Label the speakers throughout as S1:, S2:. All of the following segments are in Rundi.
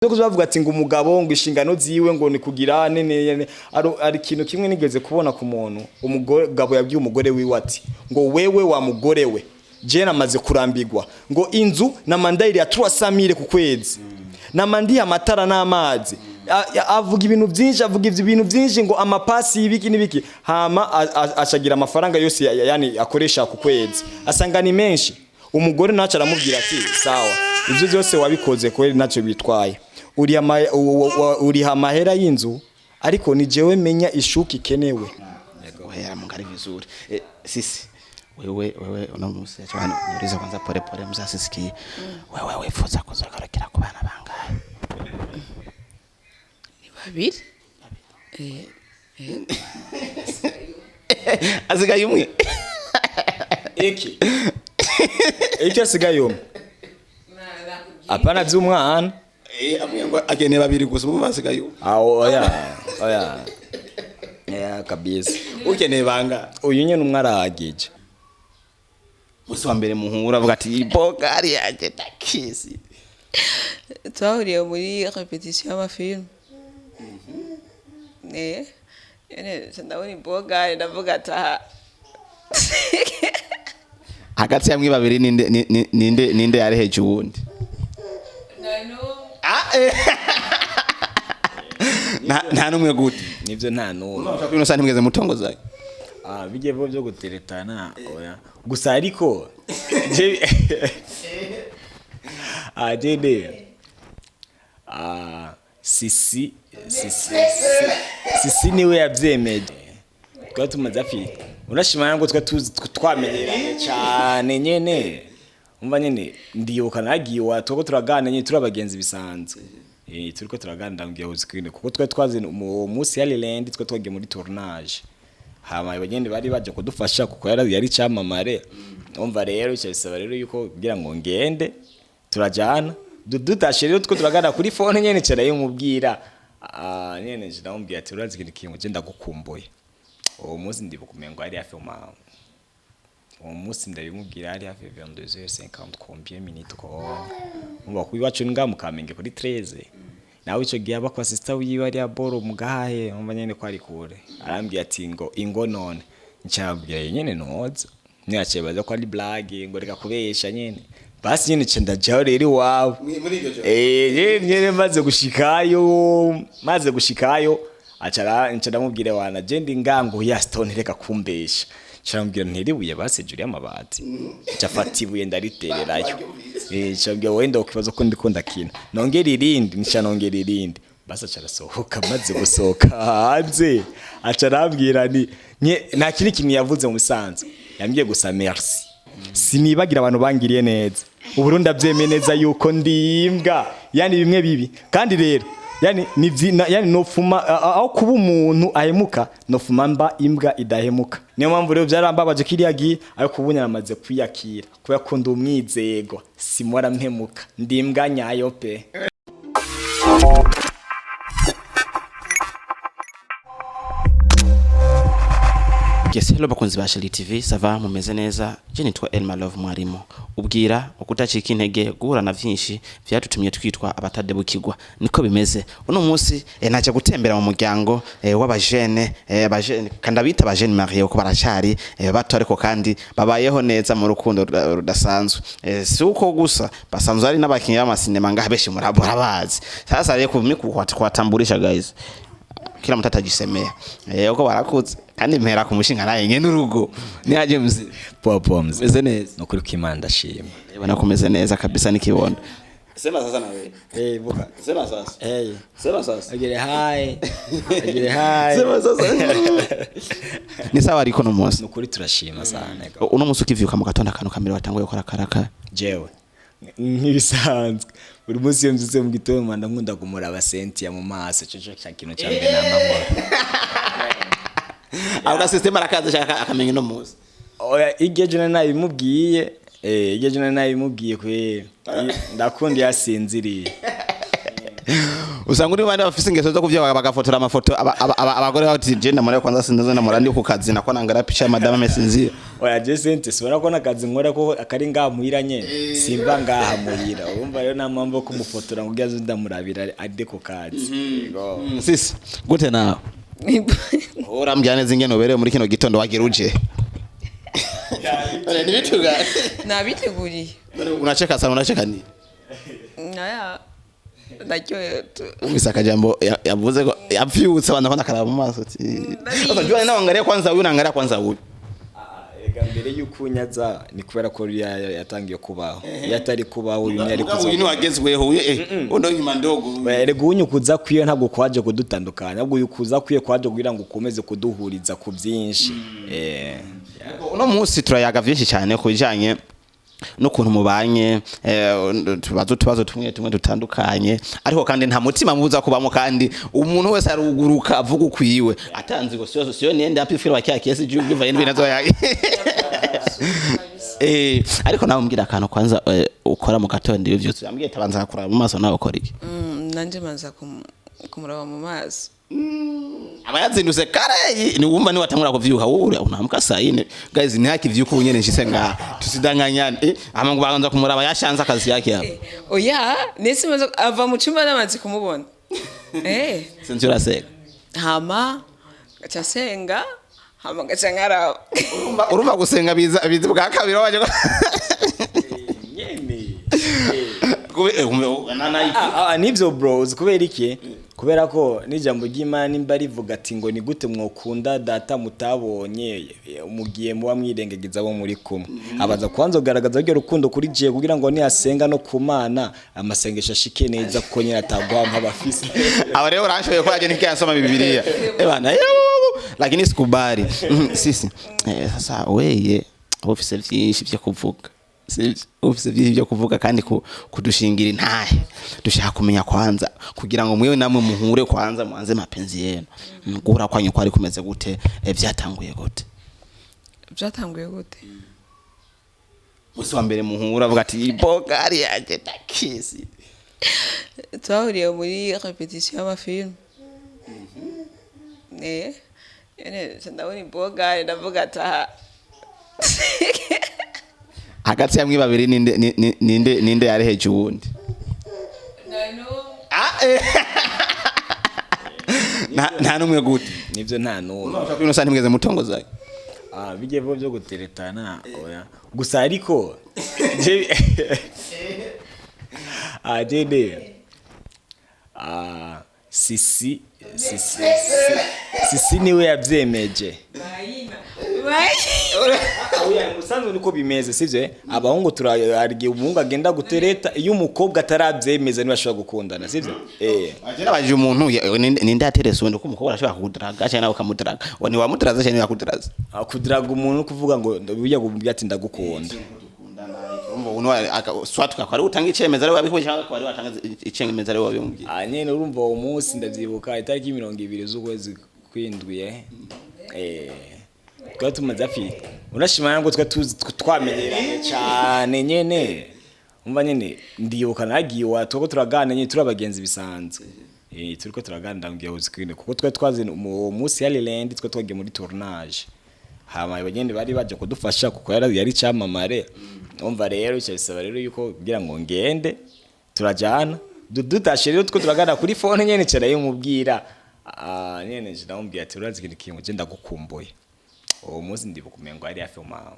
S1: Bavuga ati ngo umugabo ngo inshingano ziwe ngo ni kugira nene ari ikintu kimwe nigeze kubona ku muntu. Umugabo yabwiye umugore wiwe ati ngo wewe wa mugore we, je namaze kurambirwa ngo inzu na mandayiri ya 300,000 ku kwezi, namandiye amatara n'amazi. Avuga ibintu byinshi, avuga ivyo ibintu byinshi ngo amapasi y'ibiki n'ibiki, hama ashagira amafaranga yose yani akoresha ku kwezi, asanga ni menshi. Umugore naco aramubwira ati sawa, ivyo byose wabikoze kweli, ntacyo bitwaye, uriha amahera y'inzu, ariko ni jewe menya ishuka ikenewe.
S2: Guhera mungari vizuri. Sisi wewe uno musi acha hano niulize kwanza pole pole mzasisikie. Wewe wifuza kuzogarukira ku bana bangahe?
S3: Ni babiri.
S2: Asigaye umwe.
S1: Iki iki asigaye umwe, apana vy'umwana.
S2: Amwe ngo akeneye babiri gusa, ubu basigaye umwe.
S1: Ah, oya oya ya kabisa.
S2: Ukeneye banga?
S1: Uyu nyene umwe arahagije.
S2: Musi wa mbere muhura avuga ati bogari yaje ndakisi.
S3: Twahuriye muri répétition y'amafilm. Nyene nca ndabona ibogari, ndavuga ati aha.
S2: Hagati yamwe babiri ninde ninde yari hejuru wundi? Ah, eh. Nta numwe gute?
S1: Nivyo, nta n'umwe.
S2: Ushaka kwino sani mweze mutongozaye.
S1: Ah, bijye bo byo guteretana, oya. Gusa ariko je ah jede ah sisi sisi sisi niwe yavyemeje. Twari tumaze hafi, unashima ngo twari tuzi twamenyeranye cyane nyene. Umva nyene, ndibuka nagiye wa twako turaganira nyene, turi abagenzi bisanzwe. Turiko turaganira, ndambwiye uzi kuko twari twazi mu munsi ya Liland, twari twagiye muri tournage, hama abagende bari baje kudufasha kuko yari camamare. Umva rero, icyo bisaba rero yuko kugira ngo ngende turajana. Dutashe rero, two turaganira kuri phone nyene, cara yumubwira ah nyene, nje ndamubwira ati urazi ikintu kimwe, je ndagukumbuye. Uwo munsi ndibuka umengo ari hafi ma uwo munsi ndabimubwira ari hafi 22h50 combien minutes ko umva ku iwacu nga mu Kamenge kuri 13, nawe ico gihe aba kwa sister wiwe ari aboro mugahahe. Umva nyene ko ari kure, arambwira ati ngo ingo none. Ncabwira nyene noza nyaciye baza ko ari blague, ngo reka kubesha nyene. Basi nyene nca ndajaho rero iwabo.
S2: Muri iryo joro?
S1: Nyene maze gushikayo acara nca ndamubwira wana je ndi ngango ya stone, reka kumbesha. Nca ndamubwira ntiribuye basi hejuru y'amabati, nca fata ibuye ndaritererayo. Nca mbwira wowe ndokibazo ko ndiko ndakina, nongera irindi, nca nongera irindi. Basi aca arasohoka. Maze gusohoka hanze aca arambwira ni nta kindi kintu yavuze mu bisanzwe, yambwiye gusa merci. Sinibagira abantu bangiriye neza. Uburundi abyemeye neza yuko ndi imbwa, yani bimwe bibi. Kandi rero yani ni yani nofuma aho kuba umuntu ahemuka, nofuma mba imbwa idahemuka. Niyo mpamvu rero byarambabaje kiriya gihe, ariko ubu naramaze kwiyakira kubera ko ndi umwizego, simora mpemuka, ndi imbwa nyayo pe.
S2: Yes, hello bakunzi ba Shali TV, ça va, mumeze neza? Je nitwa Elma Love mwarimu. Ubwira ukutacika intege guhura na vyinshi vyadutumye twitwa abatadebukirwa. Niko bimeze. Uno munsi naje gutembera mu muryango w'abajene, abajene kandi abita abajene mariés uko baracari bato, ariko kandi babayeho neza mu rukundo rudasanzwe. Si uko gusa basanzwe ari n'abakinyi b'amasinema ngaha, benshi murabazi. Sasa rero kuwatambulisha guys, kila mtu atajisemea uko barakuze kandi mpera ku mushinga naye nyene urugo ni aje mzi.
S1: Poa poa mzee.
S2: Meze neza?
S1: Nukuri ko Imana ndashima.
S2: Bana kumeze neza kabisa nikibondo. Sema sasa na wewe.
S1: Buka.
S2: Sema sasa. Sema sasa.
S1: Agire hi, agire hi.
S2: Sema sasa. Ni sawa ariko no munsi.
S1: Nukuri turashima sana.
S2: Uno munsi ukivyuka mu gatondo, akantu kamere watanguye gukora karaka?
S1: Jewe nk'ibisanzwe buri munsi iyo mbyutse mu gitondo nkunda kumuraba Cynthia mu maso, ico cyo cya kintu cya mbere namahoro.
S2: Aho system arakaza shaka akamenya uno munsi.
S1: Oya, iryo joro nabimubwiye, iryo joro nabimubwiye kweri ndakunda iyo asinziriye.
S2: Usanga uri bandi bafise ingeso zo kuvya bagafotora amafoto abagore bati je ndamara kwanza sinzi ndamara ndi ku kazi nako nangara picha ya madame amesinzia.
S1: Oya, je sente sibona ko nakazi nkora ko akari ngaha muhira nyene, simva ngaha muhira. Urumva rero nta mpamvu yo kumufotora ngo ugeze ndamurabira ade ku kazi. Yego.
S2: Sisi gute nawe urambwira neza ingene uberewe muri kino gitondo wagira uje? None nibituga.
S3: Nabiteguriye.
S2: Unacheka sana, unacheka nini?
S3: Naya ndaryohewe tu.
S2: Umvise akajambo yavuze ko yavyutse abantu bakona karaba mu maso ati sasa jua naangalia kwanza huyu, naangalia kwanza huyu.
S1: Ega mbere y'uko unyaza ni kubera ko yatangiye kubaho. Iyo atari kubaho uyu ntiyari
S2: Mugabo
S1: kuza.
S2: uyu ni wagezweho uyu, undo nyuma ndogo.
S1: Oya, erega unyukuza kwiyo ntabwo kwaje kudutandukanya, ahubwo uyukuza kwiyo kwaje kugira ngo ukomeze kuduhuriza ku byinshi.
S2: Uno munsi turayaga vyinshi cyane ku bijanye n'ukuntu mubanye, tubazo utubazo tumwe tumwe dutandukanye, ariko kandi nta mutima mubuza kubamo, kandi umuntu wese aruguruka avuga ukwiwe atanze ngo sio sio niende hapi fira wakia kiasi juu biva yende nazo ya. Ariko nawe umbwira akantu kwanza, ukora mu gatondo iyo vyose ambwiye tabanza kuraba mu maso, nawe ukora iki?
S3: Nanje manza kumuraba mu maso.
S2: Aba yazindutse kare, ni wumva ni watangura kuvyuka wowe unaamka saa 4. Guys, ni haki vyuka ubu nyene nshitse ngaha, tusidanganyane, ama ngo banza kumuraba yashanze akazi yake hapa.
S3: Oya, nese maze ava mu cyumba namaze kumubona.
S2: Sinzi uraseka.
S3: Hama ngaca senga, hama ngaca nkaraba.
S2: Urumva gusenga biza biza bwa kabiri waje
S1: Nyene.
S2: na na
S1: Nivyo bro, uzi kubera iki? Kubera ko n'ijambo ry'Imana nimba rivuga ati ngo ni gute mwokunda data mutabonye, mugiye muba mwirengagiza abo muri kumwe. Abaza kubanza kugaragaza ryo rukundo kuri je kugira ngo niyasenga no ku Mana amasengesho ashike neza, kuko nyine atagwa nk'abafise.
S2: Aba rero uranshoboye ko yaje nikiyasoma Bibiliya, bana, lakini sikubali. Sisi, sasa weye ufise vyinshi vyo kuvuga. Sivyo? Ufise vyinshi vyo kuvuga kandi kudushingira intahe dushaka kumenya kwanza kugira ngo mwewe namwe muhure kwanza muanze mapenzi yenu. Guhura kwanyu kwari kumeze gute? Vyatanguye gute?
S3: Byatanguye gute?
S2: Musi wa mbere muhura avuga ati ibogari yaje takisi.
S3: Twahuriye muri repetition y'amafilm. Nyene ndabona ibogari ndavuga ati aha.
S2: Hagati ya mwe babiri ninde ninde yari hejuru wundi? Ah, eh. Nta numwe gute?
S1: Nivyo, nta n'umwe.
S2: Ushaka kwino sani mweze mutongozaye.
S1: Bijye bo byo guteretana, oya. Gusa ariko je sisi sisi sisi niwe yabyemeje. Oya, musanzwe niko bimeze, sivyo? Abahungu turarigiye umuhungu agenda gutereta iyo umukobwa atarabyemeza niba ashobora gukundana, sivyo?
S2: Agera baje umuntu ninde yaterese undi, ko umukobwa arashobora kukudraga cyangwa nawe ukamudraga, ni wamudaraza cyangwa yakudaraza?
S1: Kudiraga umuntu kuvuga ngo bijya kumubwira ati ndagukunda.
S2: Urumva uno swat kwa ari utanga icemeza ari wabikuye cyangwa kwa ari watanga icemeza ari wabimbwiye.
S1: Nyene urumva uwo munsi ndavyibuka itariki 20 z'ukwezi kwindwi, twari tumaze hafi, unashimana ngo twari tuzi twamenyeranye cyane nyene. Umva nyene ndibuka nagiye iwa twako turaganira nyene, turi abagenzi bisanzwe, turiko turaganira ndambwiye uzi kwine kuko twari twazi uwo munsi yari lundi, twari twagiye muri tournage, hama abagende bari baje kudufasha kuko yari icamamare. Umva rero ico bisaba rero yuko kugira ngo ngende turajana. Dutashe rero two turaganira kuri phone nyene carayimubwira, nyene nje ndamubwira ati urazi ikintu kimwe, je ndagukumbuye. Uwo munsi ndibuka umengo ari hafi ma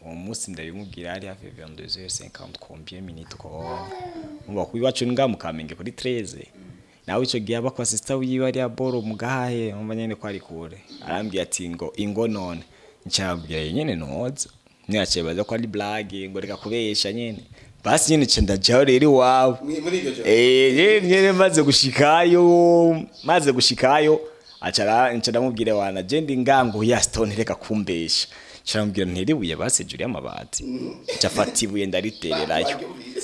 S1: uwo munsi ndabimubwira ari hafi 22h50 combien minutes ko umva ku iwacu nga mu Kamenge kuri 13, nawe ico gihe aba kwa sister wiwe ari aboro mugahe. Umva nyene ko ari kure, arambwira ati ngo ingo none ncabwira nyene noza nyaciye baza ko ari blague, ngo reka kubesha nyene. Basi nyene nca ndajaho rero iwabo.
S2: Muri iryo joro?
S1: Nyene maze gushikayo acara nca ndamubwira wana je ndi ngango ya stone reka kumbesha. Nca ndamubwira ntiribuye basi hejuru y'amabati, nca fata ibuye ndaritererayo.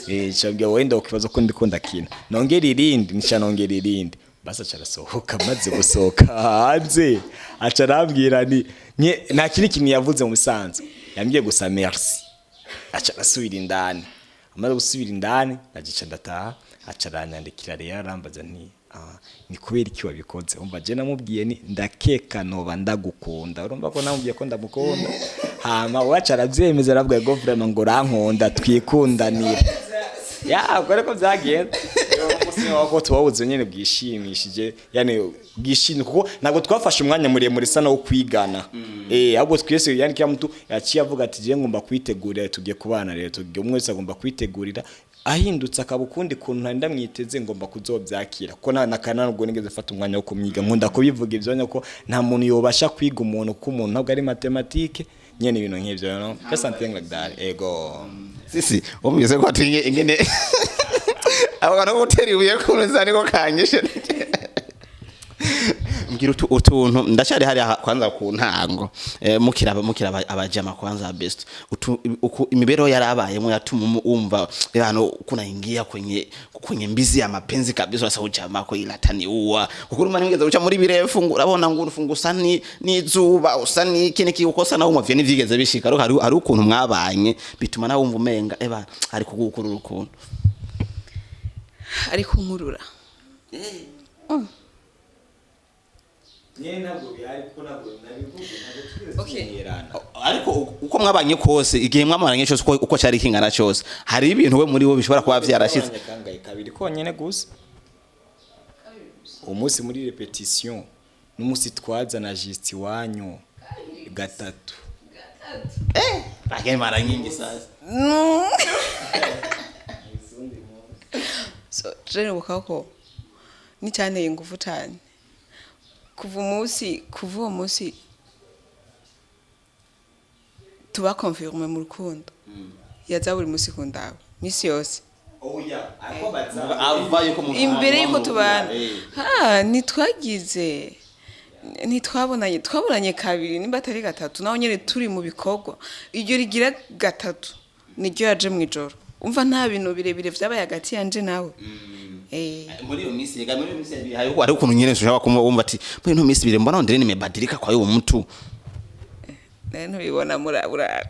S1: Nca mbwira wenda ukibazo ko ndiko ndakina, nongera irindi, nca nongera irindi. Basi aca arasohoka, maze gusohoka hanze aca arambwira ni nta kindi kintu yavuze mu bisanzwe, yambwiye gusa merci, aca arasubira indani. Amaze gusubira indani, nagica ndataha, aca aranyandikira rero, arambaza nti: "Ah, ni kubera iki wabikoze?" Umva, je namubwiye ni ndakeka noba ndagukunda. Urumva ko namubwiye ko ndamukunda, hama waca aravyemeza, aravuga ngo vraiment ngo urankunda, twikundanira. Ya, ubwo ariko byagenze. Umunsi wako tuwawuze nyene bwishimishije, yani bwishimye, kuko ntabwo twafashe umwanya muremure sana wo kwigana, ahubwo twese, yani kila mtu yaciye avuga ati: "Je ngomba kwitegurira, tugiye kubana rero, tugiye, umwe wese agomba kwitegurira, ahindutse akaba ukundi kuntu ntari ndamwiteze, ngomba kuzobyakira." Kuko nta nakana nubwo nigeze mfata umwanya wo kumwiga. Nkunda kubivuga ivyo ko nta muntu yobasha kwiga umuntu, kuko umuntu ntabwo ari mathématique nyene, ibintu nk'ivyo, just something like that, ego.
S2: Sisi wumvise ko atinye ingene abo bantu gutera ibuye ku nza niko kanyishe. Mbwira utuntu ndacyari hariya kwanza ku ntango, mukiraba abajama kwanza best imibereho yarabayemo yatuma wumva hano kunaingia kwenye mbizi ya mapenzi kabisa. Sasa ujamaa ko ilataniua kuko nigeze guca muri birefu ngo urabona ngo urufungu usa ni n'izuba, usa n'iki n'iki, ukosa nawe umuvye n'ivyigeze bishika, ariko hari ukuntu mwabanye bituma nawe wumva umenga eba ari kugukurura ukuntu.
S3: Ari kunkurura.
S1: Nyene ntabwo bihari, kuko ntabwo nabivuze, ntabwo twigeze tumenyerana.
S2: Ariko uko mwabanye kose, igihe mwamaranye cyose, uko cyari kingana cyose, hari ibintu we muri bo bishobora kuba vyarashitse.
S1: Twabanye kangahe? Kabiri konyene gusa, umunsi muri répétition n'umunsi twazana juste iwanyu, gatatu.
S2: Lakini mara nyingi sasa.
S3: So je nibuka ko n'icyanteye ingufu cyane kuva uwo munsi tuba confirmé mu rukundo, yaza buri munsi kundaba misi yose.
S2: Ava yuko
S3: Imbere yuko tubana, ha ntitwagize, ntitwabonanye, twabonanye kabiri nimba atari gatatu, naho nyine turi mu bikorwa. Iryo rigira gatatu niryo yaje mu ijoro. Umva, nta bintu birebire vyabaye hagati yanje nawe.
S2: Muri iyo minsi rega, muri iyo minsi hari ukuntu nyene ushobora kumva wumva ati muri ino minsi ibiri mbona ndere nimebadilika kwa huyo mtu.
S3: Nawe ntubibona, murabura.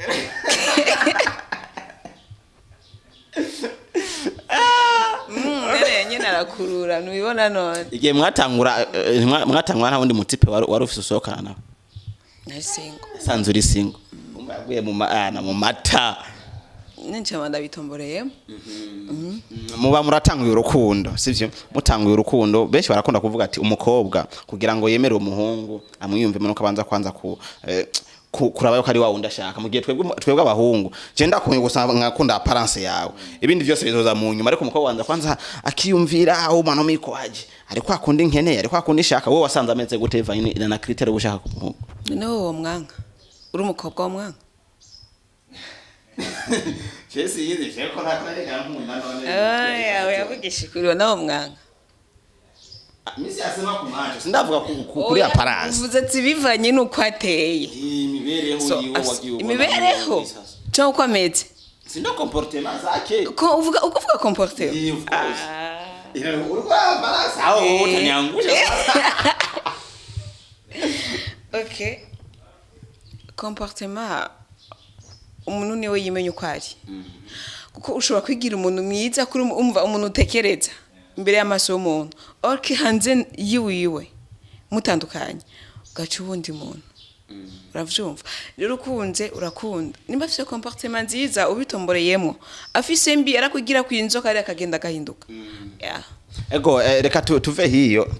S3: Nyene nyene arakurura, ntubibona none.
S2: Igihe mwatangura, mwatangura nta wundi mutipe wari ufise usohokana nawe?
S3: Nari single.
S2: Sanzwe uri single, umva yaguye mu mu mata.
S3: Ninjama ndabitomboreyemo.
S2: Muba muratanguye urukundo, sivyo? Mutanguye urukundo, benshi barakunda kuvuga ati umukobwa kugira ngo yemere umuhungu amwiyumvemo nuko abanza kwanza kuraba yuko ari wa wundi ashaka, mu gihe twebwe abahungu je ndakunye gusa nkakunda apparence yawe, ibindi byose bizoza mu nyuma. Ariko umukobwa wanza kwanza akiyumvira aho umwana miko aje ariko akunda inkeneye, ariko akunda ishaka. Wowe wasanze ameze gute bivanye na critère uba ushaka ku muhungu?
S3: None wowe uwo mwanka uri umukobwa w'umwanka?
S2: Jesi yize ko ntakareka nkunda none.
S3: Oya, yavugisha ukuri, nawe mwanka.
S2: Misi asema ku macho, sindavuga kuri apparence.
S3: Uvuze ati bivanye n'uko ateye.
S2: Imibereho
S3: So,
S2: yiwe wagiye ubona
S3: imibereho
S2: muri sasa.
S3: cyangwa uko ameze?
S2: Sindo comportement zake.
S3: Ko uvuga uko uvuga comportement.
S2: Eh, of course. Uriko apparence aho utaniangusha sasa.
S3: Okay, comportement, umuntu niwe yimenya uko ari, kuko ushobora kwigira umuntu mwiza kuri umva umuntu utekereza imbere y'amaso y'umuntu, orke hanze yiwiwe mutandukanye ugaca ubundi muntu, uravyumva? Rero ukunze urakunda, nimba afise comportement nziza ubitomboreyemo, afise mbi arakwigira ku inzoka ari akagenda agahinduka, yeah.
S2: Ego, reka tuve hiyo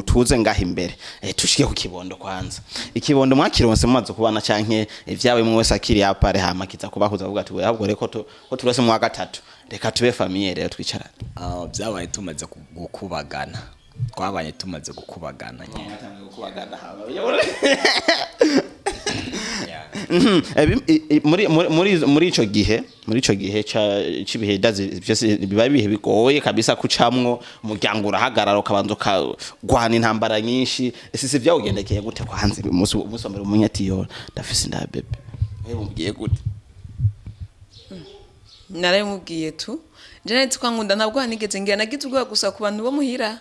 S2: tuze ngaha imbere, tushike ku kibondo kwanza. Ikibondo mwakironse mumaze kubana canke ivyawe mwe wese akiri apare, hama kiza kubahuza avuga ati we ahubwo reko ko turose mu wa gatatu, reka tube famille rero twicarane?
S1: Ah, byabaye tumaze gukubagana, twabanye tumaze gukubagana nyene. Yeah.
S2: Muri ico gihe c'ibihe dazi byose biba ibihe bigoye kabisa kucamwo, umuryango urahagarara ukabanza ukagwana intambara nyinshi. Ese si vyawugendekeye gute kwanza umunsi wa mbere umenye ati yo ndafise inda ya bébé, wewe mubwiye gute?
S3: Narabimubwiye tu, nje nari ko nkunda, ntabwo nigeze ngira, nagize ubwoba gusa ku bantu bo muhira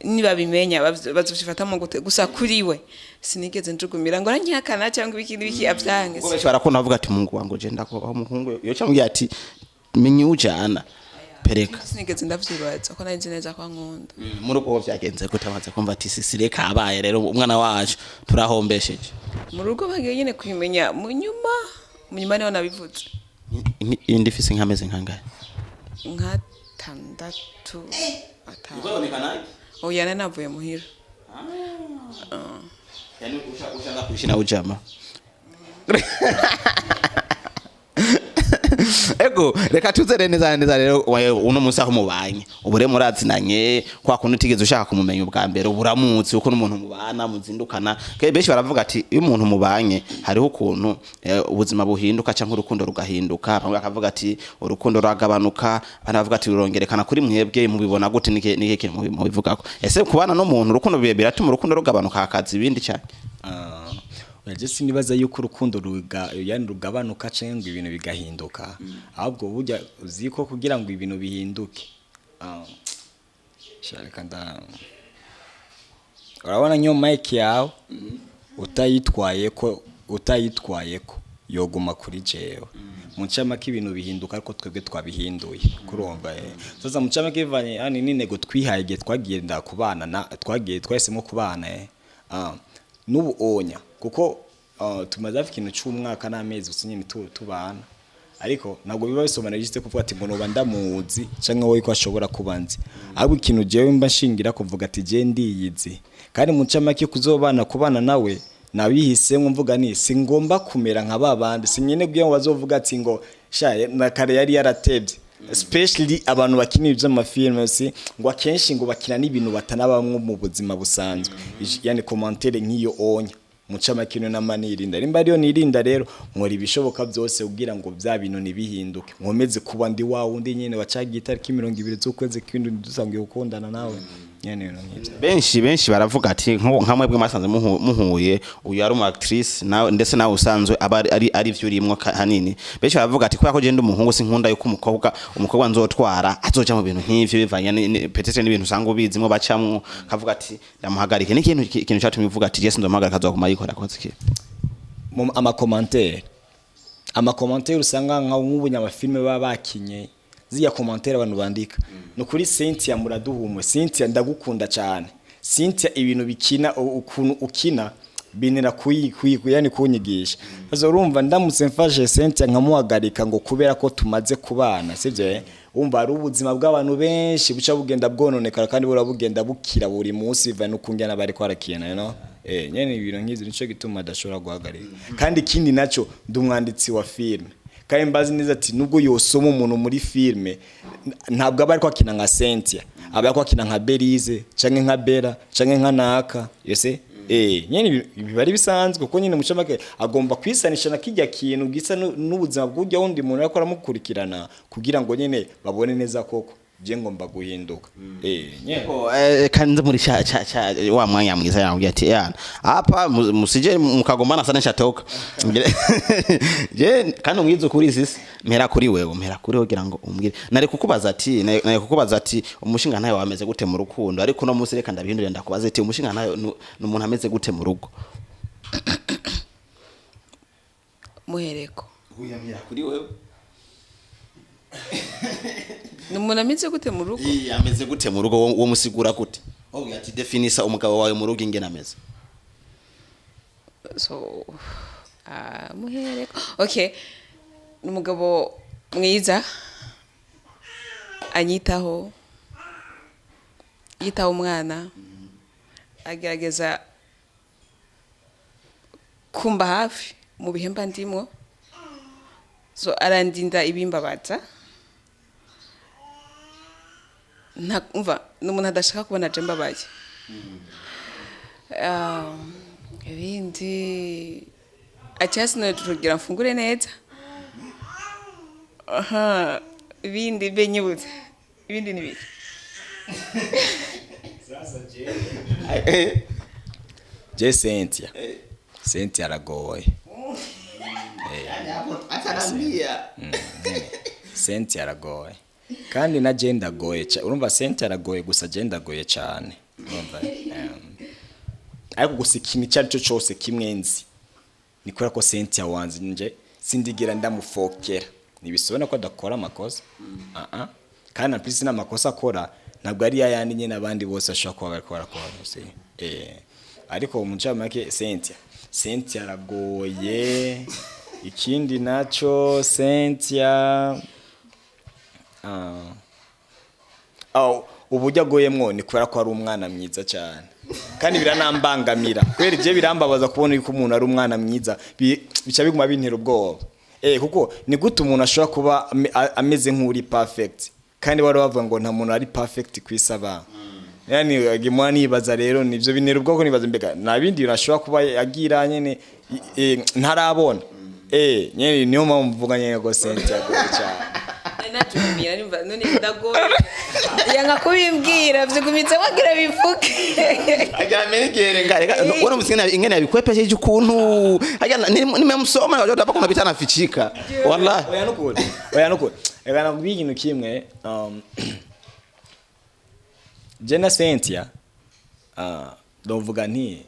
S3: nibabimenya bazovyifatamo gute. Gusa kuri we sinigeze njugumira ngo aranyihakana cyangwa ibiki n'ibiki avyange.
S2: Kuko benshi barakunda bavuga ati mungu wangu je ndakubaho umuhungu yo cyamubwiye ati Menya ujana pereka.
S3: Sinigeze ndavyibaza ko nari nzi neza ko ankunda.
S2: Muri uko vyagenze gute amaze kumva ati sisi reka abaye rero umwana wacu turahombesheje?
S3: Mu rugo bagiye nyine kubimenya mu nyuma, mu nyuma niho nabivuze.
S2: Indi ifise nk'amezi nkangahe?
S3: Nk'atandatu, 5. Oya, nari navuye muhira.
S2: Yani ushaka kuishi na ujama. Ego, reka tuzere neza neza rero uno munsi aho mubanye. Ubu rero murazinanye, kwa kuntu utigeze ushaka kumumenya ubwa mbere, uburamutse uko n'umuntu mubana muzindukana. Ke benshi baravuga ati iyo umuntu mubanye hariho ukuntu ubuzima buhinduka canke urukundo rugahinduka. Bamwe bakavuga ati urukundo ruragabanuka, abandi bavuga ati rurongerekana. Kuri mwebwe mubibona gute? Nike kintu mubivugako? Ese kubana n'umuntu urukundo biratuma urukundo rugabanuka hakaza ibindi cyane?
S1: Oya, je sinibaza yuko urukundo yani rugabanuka canke ngo ibintu bigahinduka, ahubwo burya uzi ko kugira ngo ibintu bihinduke, shaka nda urabona nk'iyo mic yawe utayitwayeko yoguma kuri jewe. Mu ncamake ibintu bihinduka ariko twebwe twabihinduye, kurumva. Sasa mu ncamake bivanye yani n'intego twihaye igihe twagenda kubana na twagiye twahisemo kubana, n'ubu onya kuko tumaze hafi ikintu c'umwaka n'amezi gusa nyine tubana, ariko ntabwo biba bisobanura juste kuvuga ati ngo noba ndamuzi canke wowe ko ashobora kuba nzi, ahubwo ikintu jewe mba nshingira kuvuga ati je ndiyizi, kandi mu ncamake kuzobana kubana nawe nabihisemo mvuga ni singomba kumera nka babandi, sinyene kugira ngo bazovuga ati ngo sha na kare yari yaratevye, especially abantu bakina ivy'amafilme, si ngo akenshi ngo bakina n'ibintu batanabamwo mu buzima busanzwe. Yani commentaire nk'iyo onya mu ncamake niyo nama nirinda, nimba ariyo nirinda rero nkora ibishoboka byose kugira ngo bya bintu ntibihinduke, nkomeze kuba ndi wa wundi nyene wacagiye itariki 20 z'ukwezi kw'indwi dusangiye gukundana nawe nyene, ibintu nk'ivyo.
S2: Benshi baravuga ati nka mwebwe mwasanze muhuye, uyu ari umu actrice nawe, ndetse nawe usanzwe aba ari vyo urimwo hanini. Benshi baravuga ati kubera ko je ndi umuhungu sinkunda yuko umukobwa nzotwara azoja mu bintu nk'ivyo, bivanye peut-être n'ibintu usanga ubizimwo bacamwo, kavuga ati ndamuhagarike. Ni ikintu catumye uvuga ati je sinzomuhagarika, azoguma yikora akoze iki?
S1: Mu amakomantere usanga nka nk'ubu nyamafilme baba bakinye, ziriya commentaire abantu bandika ni ukuri: "Cynthia muraduhumwe, Cynthia ndagukunda cyane, Cynthia ibintu bikina ukuntu ukina binira kuyi kuyi yani kunyigisha." Sasa urumva ndamutse mfashe Cynthia nkamuhagarika ngo kubera ko tumaze kubana, sivyo? Umva ari ubuzima bw'abantu benshi buca bugenda bwononekara kandi bura bugenda bukira buri munsi bivanye n'ukungena bari kwarakina, you know. Nyene ibintu nk'ivyo nico gituma adashobora guhagarika. Kandi ikindi naco, ndi umwanditsi wa filme, kandi mbazi neza ati nubwo yosoma umuntu muri filme ntabwo aba ariko akina nka Cynthia, aba ariko akina nka Belize canke nka Bella canke nka Naka yose. Nyene biba ari bisanzwe kuko nyene mucamake agomba kwisanisha na kijya kintu gisa n'ubuzima bw'ujya wundi muntu ariko aramukurikirana kugira ngo nyene babone neza koko je ngomba guhinduka, nyene.
S2: Oh, kandi muri cha cha cha wa mwanya mwiza yambwiye ati yana hapa musije mkagombana sana nshatoka. Je kandi umwiza kuri sisi mpera kuri wewe, mpera kuri kugira ngo umbwire. Nari kukubaza ati umushinga ntayo wameze gute mu rukundo, ariko no munsi reka ndabihindure ndakubaza ati umushinga ntayo ni umuntu ameze gute mu rugo?
S3: Muhereko.
S2: Mpera kuri wewe.
S3: Ni umuntu ameze gute mu rugo?
S2: Iya, ameze gute mu rugo, wo musigura gute? Wowe ati definisa umugabo wawe mu rugo ingene ameze.
S3: So muhereko, okay, ni umugabo mwiza anyitaho, yitaho umwana, agerageza kumba hafi mu bihe mba ndimwo, so arandinda ibimbabaza. Nta umva ni umuntu adashaka kubona je mbabaye. Ibindi acyasi kugira mfungure neza. Aha, ibindi benyibutse, ibindi ni biki?
S1: Je Cynthia aragoye. Cynthia aragoye kandi na je ndagoye. Urumva Cynthia aragoye gusa je ndagoye cyane, urumva. Ariko gusa ikintu icyo ari cyo cyose kimwe nzi ni kubera ko Cynthia wanze nje sindigera ndamufokera. Ntibisobanura ko adakora amakosa. Ah ah, kandi na plus n'amakosa akora ntabwo ari yayandi nyine abandi bose bashobora kuba bariko barakora, si ariko mu ncamake Cynthia aragoye. Ikindi naco, Cynthia, uburyo agoyemwo ni kubera ko ari umwana mwiza cyane, kandi biranambangamira kubera ibyo birambabaza kubona yuko umuntu ari umwana mwiza, bica biguma bintera ubwoba, kuko ni gute umuntu ashobora kuba ameze nk'uri perfect, kandi bari bavuga ngo nta muntu ari perfect ku isi aba. Yani gimwa nibaza rero, nivyo bintera ubwoba, nibaza mbega nta bindi bintu ashobora kuba agira nyene ntarabona. Nyene niyo mpamvu mvuga nyene ngo Cynthia agoye cyane.
S3: Natumiye nimba none ndagoye, yanga kubimbwira, vyigumitse wagira bivuge.
S2: Agira menigere ngare wona msikana ingene yabikwepesheje ukuntu agira nimemsoma wajua hapa kuna vitu anafichika, wallahi.
S1: Oya, nukuri, oya, nukuri, reka nakubwira ikintu kimwe. Je na Cynthia, ndavuga nti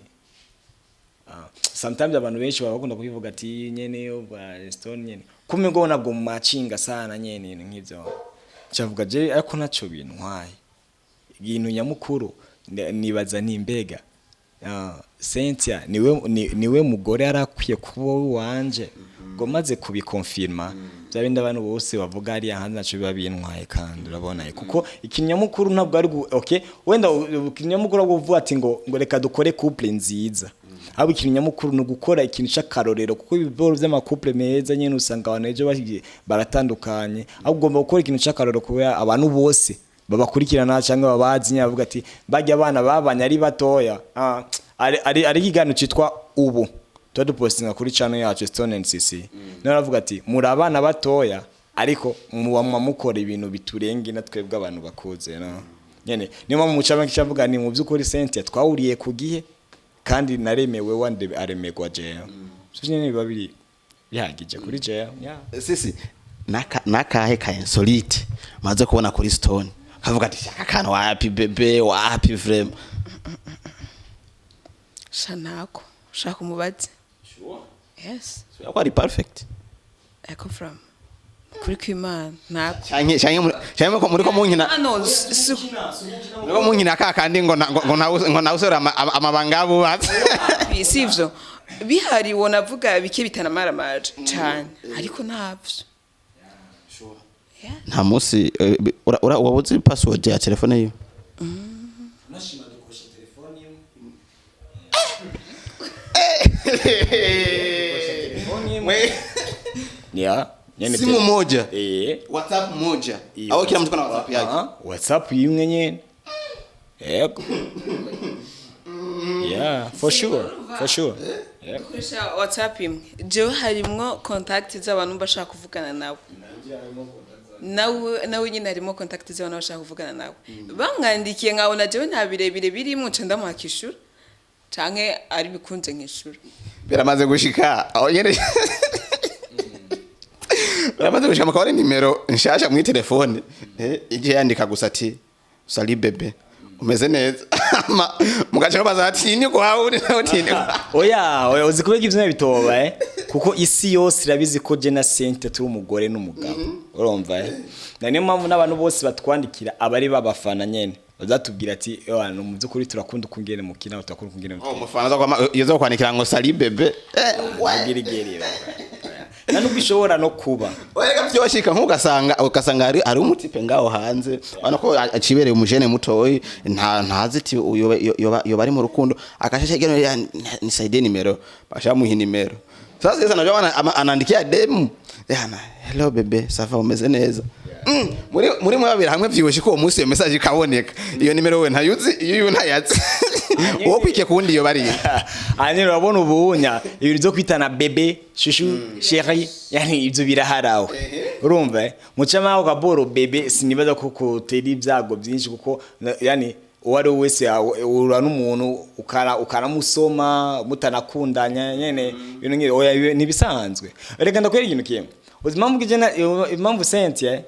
S1: sometimes abantu benshi baba bakunda kubivuga ati nyene ba Stone nyene kumwe ngo nabwo mumacinga sana nyene, ibintu nk'ivyo ncavuga je, ariko naco bintwaye. Ikintu nyamukuru nibaza ni mbega Cynthia niwe niwe mugore arakwiye kuba wanje, ngo maze kubikonfirma bya bindi abantu bose bavuga hariya hanze naco biba bintwaye. Kandi urabona, kuko ikinyamukuru ntabwo ari okay, wenda ikinyamukuru ahubwo uvuga ati ngo reka dukore couple nziza, ahubwo ikintu nyamukuru ni ugukora ikintu c'akarorero, kuko ibiboro vy'ama couple meza nyene usanga abantu ejo bagiye baratandukanye. Ahubwo ugomba gukora ikintu c'akarorero kubera abantu bose babakurikirana cyangwa babazi nyine bavuga ati bajya abana babanye ari batoya. Ari ikiganiro cyitwa ubu tuba dupostinga kuri channel yacu Stone and CC, niyo aravuga ati muri abana batoya ariko muba mukora ibintu biturenge na twebwe abantu bakuze, no nyene niyo mpamvu mucama kicavuga ni mu by'ukuri Cynthia twahuriye ku gihe kandi naremewe wande aremegwa jewe, so nyene biba biri bihagije kuri jewe, yeah.
S2: Sisi nakahe ka insolite maze kubona kuri Stone kavuga ati shaka kantu wapi bébé, wapi vraiment?
S3: Sha, ntako, shaka umubaze. Yes.
S2: Ko ari perfect.
S3: Eko from kuri kw'Imana, ntako.
S2: Canke muri ko munkina
S3: Hano si
S2: muri ko munkina ka kandi ngo nawusora amabanga abubatse.
S3: Si ivyo bihari, wonavuga bike bitanamaramaje cane, ariko ntavyo. Yeah.
S2: Nta munsi wabuze password ya telefone yiwe?
S1: Unashima dukoresha telefone imwe. Yeah, nyene
S2: Simu moja?
S1: Eh.
S2: WhatsApp moja?
S1: Iyo.
S2: Au kila mtu kuna WhatsApp yake?
S1: Ah, WhatsApp imwe nyene. Yego. Yeah, for sure. For sure. Yeah.
S3: Dukoresha WhatsApp imwe. Jewe harimwo contact z'abantu bashaka kuvugana nabo, nawe nyine harimo contact z'abantu bashaka kuvugana nawe. Bamwandikiye nkabona jewe nta birebire birimo, nca ndamuha kishura canke ari bikunze nkishura.
S2: Biramaze gushika aho nyene, biramaze gushika mukabona nimero nshasha muri telefone, igihe yandika gusa ati "Salut bébé, umeze neza?" Mugaca baza ati ni kwawe nawe uti ni kwawe.
S1: Oya, oya, uzi kubega ivyo bitoba, kuko isi yose irabizi ko je na Cynthia turi umugore n'umugabo, urumva, na niyo mpamvu n'abantu bose batwandikira abari babafana nyene bazatubwira ati "Ewana, mu by'ukuri turakunda ukungene mukina, turakunda ukungene mukina."
S2: Oh, umufana aza kwandikira ngo "Salut bébé."
S1: Agirigeri na nubwo ishobora no kuba.
S2: Wereka vyoshika nk'ugasanga ugasanga hari umutipe ngaho hanze ubona ko acibereye umujene mutoyi, ntazi ati uyu yoba ari mu rukundo, akashasha igeno nisaidie nimero, bashamuha nimero. Sasa najua anaandikia demu yana "Hello bébé, ça va, umeze neza?" Muri mwe babiri hamwe vyibushe ko uwo munsi iyo message ikaboneka, iyo nimero we ntayuzi, iyo ntayazi, uwo kwike kuwundi iyo bari.
S1: Hanyuma urabona ubunya ibintu byo kwitana bébé, chouchou, chéri, yani ibyo biraharawe, urumva, mucama ako kaboro bébé sinibaza ko kotera ibyago byinshi, kuko yani uwo ari we wese uhura n'umuntu ukaramusoma mutanakundanya nyene, ibintu nk'ibyo oya, ntibisanzwe. Reka ndakwereka ikintu kimwe. Uzi impamvu impamvu Cynthia,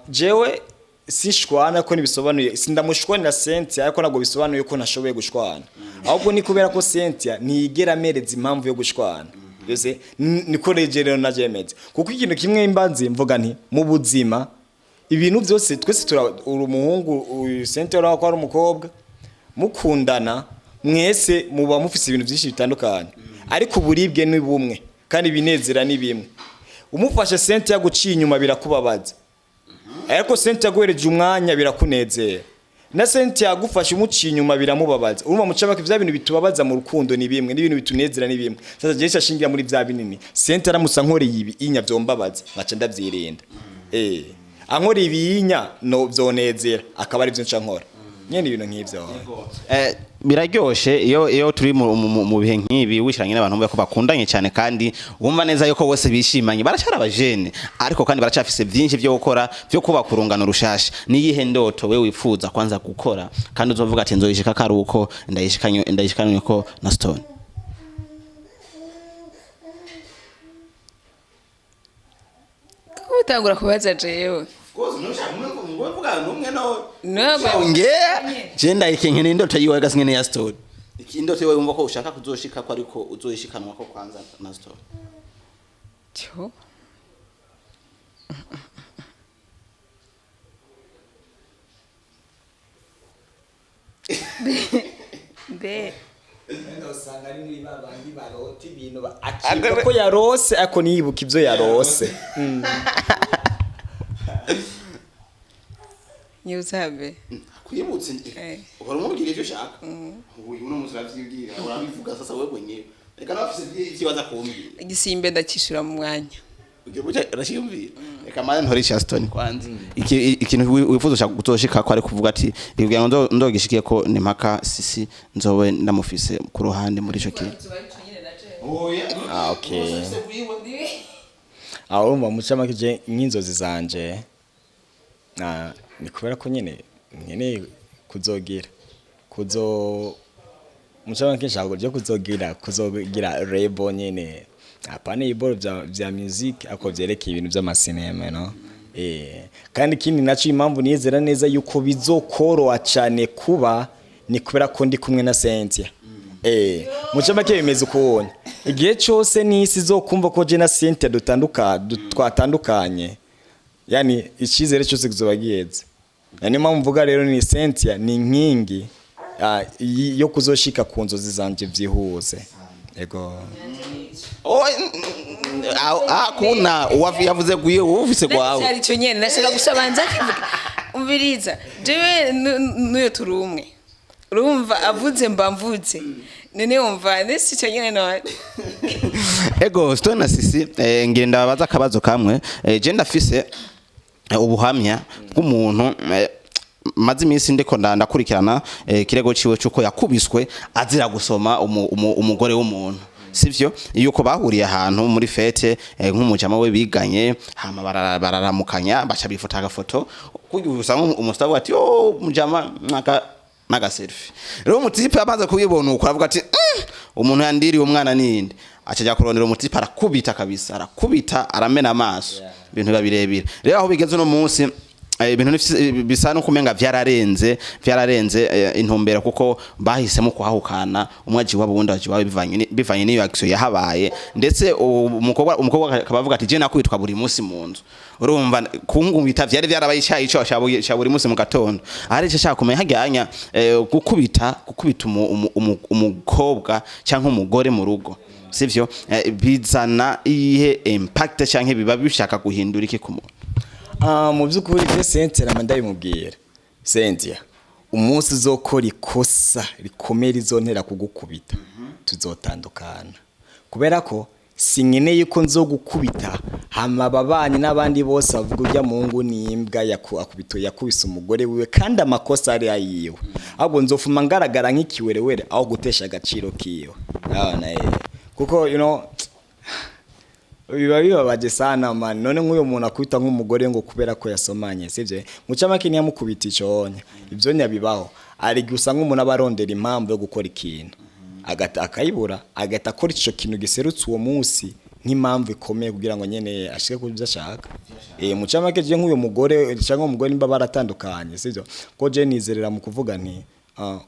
S1: jewe sishwana ko ntibisobanuye sindamushwanira Cynthia, ariko ntabwo bisobanuye ko ntashoboye gushwana, ahubwo ni kubera ko Cynthia ntiyigera amereza impamvu yo gushwana. Byose niko rero najemeze, kuko ikintu kimwe mbanzi mvuga nti mu buzima ibintu byose twese tura, uri umuhungu, uyu Cynthia urabona ko ari umukobwa, mukundana mwese muba mufise ibintu byinshi bitandukanye, ariko uburibwe ni bumwe kandi ibinezera ni bimwe. Umufashe Cynthia guciye inyuma birakubabaza, ariko Cynthia yaguhereje umwanya birakunezera, na Cynthia yagufashe umuciye inyuma biramubabaza. Urumva mucamake, vya bintu bitubabaza mu rukundo ni bimwe n'ibintu bitunezera ni bimwe. Sasa jewe ashingira muri vya binini, Cynthia aramutse ankoreye ibi inya vyombabaza, nkaca ndavyirinda. Ankoreye ibi inya no vyonezera, akaba ari byo nca nkora nyene, ibintu nk'ivyo.
S2: Biraryoshe iyo turi mu bihe nk'ibi, wishiranye n'abantu bumva ko bakundanye cyane kandi wumva neza yuko bose bishimanye, baracyari abajene ariko kandi baracafise byinshi byo gukora byo kubaka urungano rushasha. Niyihe ndoto we wifuza kwanza gukora kandi uzovuga ati nzoyishika kari uko ndayishikanye ko na Stone?
S3: Kuba utangura kubaza jewe? Ntabwo.
S2: Nge je ndayikenke indoto yiwe gasinge ya Stone. Iki indoto yiwe wumva ko ushaka kuzoshika ko ariko uzoyishikanwa ko kwanza na Stone?
S3: Cyo. Mbe.
S1: Usanga ari muri babandi barota ibintu akibuka ko yarose ariko ntiyibuke ibyo yarose.
S3: Nyuzabe.
S2: Kwibutse. Uhora umubwira ivyo ushaka, uyu uno munsi uravyibwira, urabivuga sasa wewe mwenyewe, reka nawe afise ivyo baza kumbwira.
S3: Igisimbe ndakishura mu mwanya.
S2: Ugiye buca urashiyumvira. Reka mara ntore ica Stone kwanza. Ikintu wifuza ushaka kuzoshika ko ari kuvuga ati kugira ngo ndogishikiye ko ni mpaka sisi nzobe ndamufise ku ruhande muri ico kintu.
S1: Ah, okay. Aho urumva mucamake je nk'inzozi zanje, ni kubera ko nyene nkeneye kuzogira kuzo mucamake nshaka je kuzogira label nyene, apana iboro vya music, ako vyerekeye ibintu vy'amasinema, no kandi ikindi naco impamvu niyizera neza yuko bizokoroha cane kuba ni kubera ko ndi kumwe na Cynthia. Mucamake bimeze ukubonye igihe cose n'isi izokumva ko je na Cynthia twatandukanye, yani icyizere cyose kizoba giheze. Na niyo mpamvu mvuga rero ni Cynthia ni inkingi yo kuzoshika ku nzozi zanje vyihuse. Ego.
S2: Oh, kuna yavuze gwiye wowe ufise gwawe.
S3: Cyari cyo nyene nashaka gusabanza kivuga. Umviriza, jewe n'uyo turi umwe. Urumva avuze mba mvuze. None wumva nesi cyo nyene none.
S2: Ego, Stone na Sisi, ngenda babaza akabazo kamwe. Je ndafise ubuhamya bw'umuntu maze iminsi ndiko ndakurikirana kirego ciwe cuko yakubiswe azira gusoma umugore w'umuntu, sivyo? Yuko bahuriye ahantu muri fete, nk'umujama we biganye, hama bararamukanya, baca bifota agafoto kugira usanga umustavu ati oh mujama naka naga selfie. Rero umutipe amaze kubibona uko aravuga ati umuntu yandiriye umwana ninde, acaja kurondera umutipe arakubita kabisa, arakubita aramena amaso, ibintu biba birebire. Rero aho bigeze uno munsi, ibintu bisa no kumenga vyararenze intumbero, kuko bahisemo kuhahukana, umwe aje iwabo uwundi aje iwabo, bivanye n'iyo action yahabaye. Ndetse umukobwa akaba avuga ati je nakwitwa buri munsi mu nzu, urumva kungubita vyari vyarabaye icayi ico ca buri munsi mu gatondo. Ahari ico ashaka kumenya hajyanya, gukubita umukobwa canke umugore mu rugo, sivyo? Bizana iyihe impact canke biba bishaka guhindura iki ku muntu?
S1: Mu by'ukuri je Cynthia nama ndabimubwira, Cynthia umunsi uzokora ikosa rikomeye rizontera kugukubita tuzotandukana, kubera ko sinkeneye ko nzogukubita hama ababanyi n'abandi bose bavuga urya mungu ni imbwa yakubise umugore wiwe kandi amakosa ari ayiwe, ahubwo nzofuma ngaragara nk'ikiwerewere aho gutesha agaciro kiwe. Urabona, kuko you know biba bibabaje sana man. None nk'uyo muntu akubita nk'umugore ngo kubera ko yasomanye, sivyo? Mucamake ntiyamukubita iconya, ivyo nyabibaho ari gusa nk'umuntu aba arondera impamvu yo gukora ikintu agata akayibura, agahita akora ico kintu giserutse uwo munsi nk'impamvu ikomeye kugira ngo nyene ashike ku byo ashaka. Mucamake je nk'uyo mugore cyangwa umugore nimba baratandukanye, sivyo? Ko je nizerera mu kuvuga nti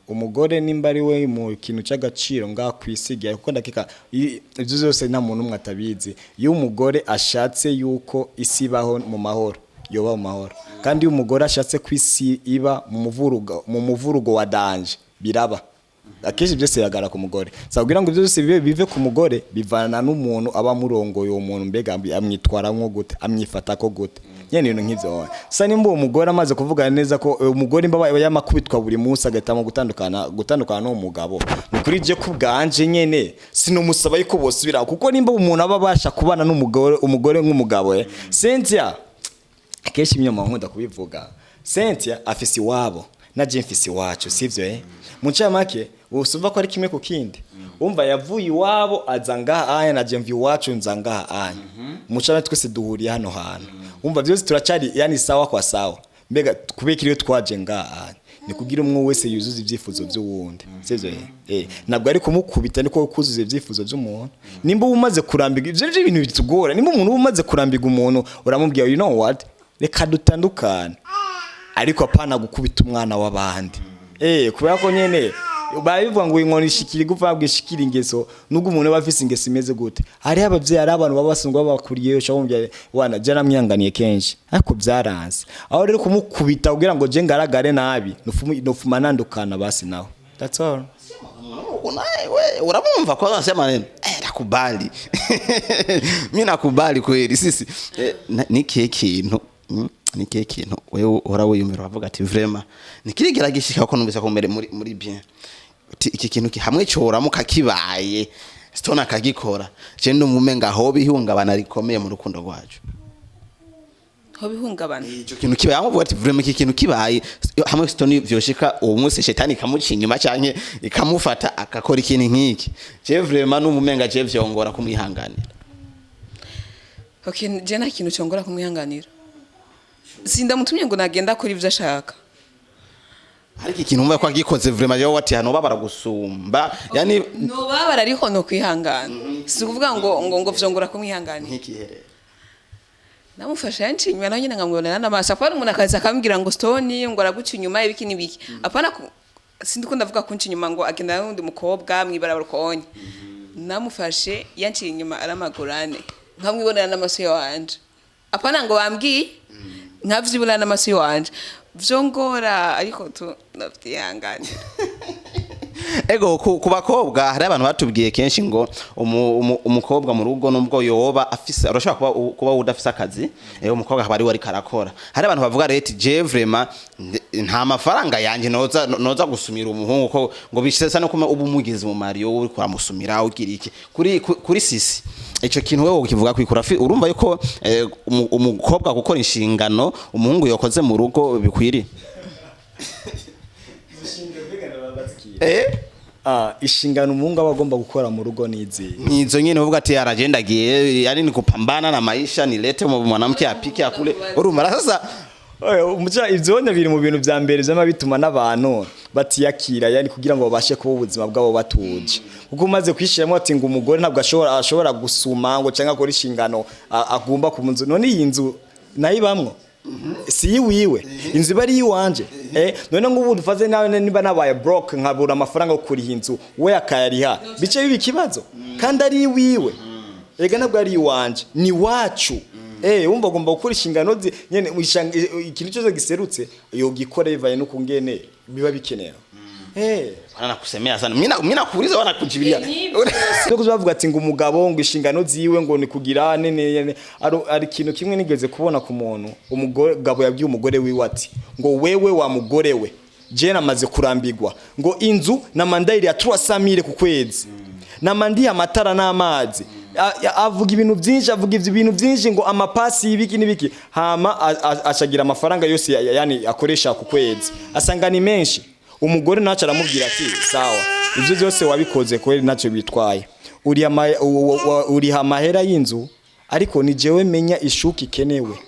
S1: Umugore nimba ari we mu kintu cy'agaciro ngaha kwisigira, kuko ndakeka ibyo byose nta muntu umwe atabizi. Iyo umugore ashatse yuko isi ibaho mu mahoro, yoba mu mahoro, kandi iyo umugore ashatse ko isi iba mu muvurugo wa danger, biraba. Akenshi byose biragaragara ku mugore. Sa kugira ngo ibyo byose bibe bive ku mugore, bivana n'umuntu aba amurongoye. Uwo muntu mbega amwitwaramwo gute, amwifata ko gute nyene, ibintu nk'ivyo. Sa nimba uwo mugore amaze kuvugana neza ko umugore imba yamakubitwa buri munsi, agahitamo gutandukana n'uwo mugabo, ni kuri je ku bwanje nyene sinomusaba yuko bosubira, kuko nimba umuntu aba abasha kubana n'umugore, umugore nk'umugabo. Cynthia, akenshi imyoma nkunda kubivuga, Cynthia afise iwabo na je mfise iwacu, sivyo? Mu ncamake usumva ko ari kimwe ku kindi. Umva, yavuye iwabo aza ngaha aya, na je mva iwacu nza ngaha aya. Mu ncamake twese duhuriye hano hantu. Umva, byose turacari yani sawa kwa sawa. Mbega kubera iyo twaje ngaha aya ni kugira umwe wese yuzuza ibyifuzo by'uwundi, sivyo? Ntabwo ari kumukubita, niko kuzuza ibyifuzo by'umuntu. Nimba umaze kurambirwa ivyo nivyo ibintu bitugora. Nimba umuntu uba umaze kurambirwa umuntu, uramubwira: "You know what, reka dutandukane," ariko apana gukubita umwana w'abandi. Kubera ko nyene babivuga ngo inkoni ishikira igufa, bwishikira ingeso. Nubwo umuntu aba afise ingeso imeze gute, hariho abavyeyi, hari abantu baba basanzwe babakuriye. Ushobora kumubwira: "Wana je namwihanganiye kenshi, ariko byaranze." Aho rero kumukubita kugira ngo je ngaragare nabi, nufuma nandukana basi nawe. That's all.
S2: Unaye, we uramumva kwa anasema maneno, nakubali, mi nakubali kweli. Sisi nikihe kintu, nikihe kintu wewe uhora wiyumvira uravuga ati: "Vraiment nikirigera gishika ko numvise ko mbere muri bien uti iki kintu hamwe cyoramuka kibaye, Stone akagikora, je ndumva aho bihungabana rikomeye mu rukundo rwacu"?
S3: Ho bihungabana?
S2: Ico kintu kibaye, amuvuga ati: "Vraiment iki kintu kibaye hamwe Stone vyoshika uwo munsi, shetani ikamuca inyuma canke ikamufata akakora ikintu nk'iki, je vraiment numumenga je vyongora kumwihanganira."
S3: Okay, je nta kintu cyongora kumwihanganira. Sindamutumye ngo nagenda akora ivyo ashaka.
S2: Ariko ikintu umva ko agikoze, vraiment yo wati hano babara gusumba yani?
S3: Nobabara, ariko no kwihangana. Si ukuvuga ngo vyongora kumwihanganira.
S2: Nk'ikiherere?
S3: Namufasha yanciye inyuma, nawe nyine nkamwibonera n'amaso. Apana umuntu akaza akambwira ngo Stone ngo araguca inyuma, ibiki n'ibiki. Apana sindi ko ndavuga kunca inyuma ngo agenda n'undi mukobwa mwibarabara ukonye. Namufashe yanciye inyuma aramagurane, nkamwibonera n'amaso yanje. Apana ngo bambwiye, nkavyibonera n'amaso yanje, vyongora, ariko tu ndavyihanganira.
S2: Ego, ku bakobwa hari abantu batubwiye kenshi ngo umukobwa mu rugo, nubwo yoba afise, urashobora kuba udafise akazi, umukobwa akaba ariwe ariko arakora. Hari abantu bavuga rero ati: "Je vraiment nta mafaranga yanje noza gusumira umuhungu," ko ngo bishesa no kuma uba umugize mu Mario uri kuramusumira ugira iki. Kuri sisi ico kintu wewe ukivuga kwikura, urumva yuko umukobwa gukora inshingano umuhungu yokoze mu rugo bikwiriye?
S1: Inshingano umuhungu aba agomba gukora mu rugo ni izihe?
S2: Nizo nyine uvuga ati aragenda agiye yani ni kupambana na maisha, nilete mwanamke apike akule, urumva sasa?
S1: Oya, umuca ivyo biri mu bintu vya mbere vyama bituma n'abantu batiyakira, yani kugira ngo babashe kuba ubuzima bwabo batuje, kuko umaze kwishiramo ati ngo umugore ntabwo ashobora gusuma ngo canke akora inshingano agomba ku nzu. None iyi nzu nayibamwo si iwiwe, inzu iba ari iyiwanje. None ngubu dufaze nawe niba nabaye broke, nkabura amafaranga yo kuriha inzu, we akayariha, bice biba ikibazo kandi ari iwiwe. Ega ntabwo ari iwanje, ni wacu. Wumva agomba gukora inshingano ze nyene. Ikintu cyose giserutse yogikora bivanye n'ukungene biba bikenewe.
S2: Wana nakusemea sana, mimi nakuuliza, wana kujibilia.
S1: Cyo kuzavuga ati ngo umugabo ngo inshingano ziwe ngo ni kugira nene nene, ari ikintu kimwe nigeze kubona ku muntu. Umugore gabo yabwiye umugore wiwe ati ngo: "Wewe wa mugore we, je namaze kurambirwa ngo inzu na mandayiri ya 300,000 ku kwezi, namandiye amatara n'amazi." Avuga ibintu byinshi, avuga ivyo bintu byinshi ngo amapasi y'ibiki n'ibiki, hama acagira amafaranga yose yani akoresha ku kwezi, asanga ni menshi. Umugore naco aramubwira ati: "Sawa, ivyo byose wabikoze kweli, ntacyo bitwaye, uriha amahera y'inzu, ariko ni jewe menya ishuka ikenewe,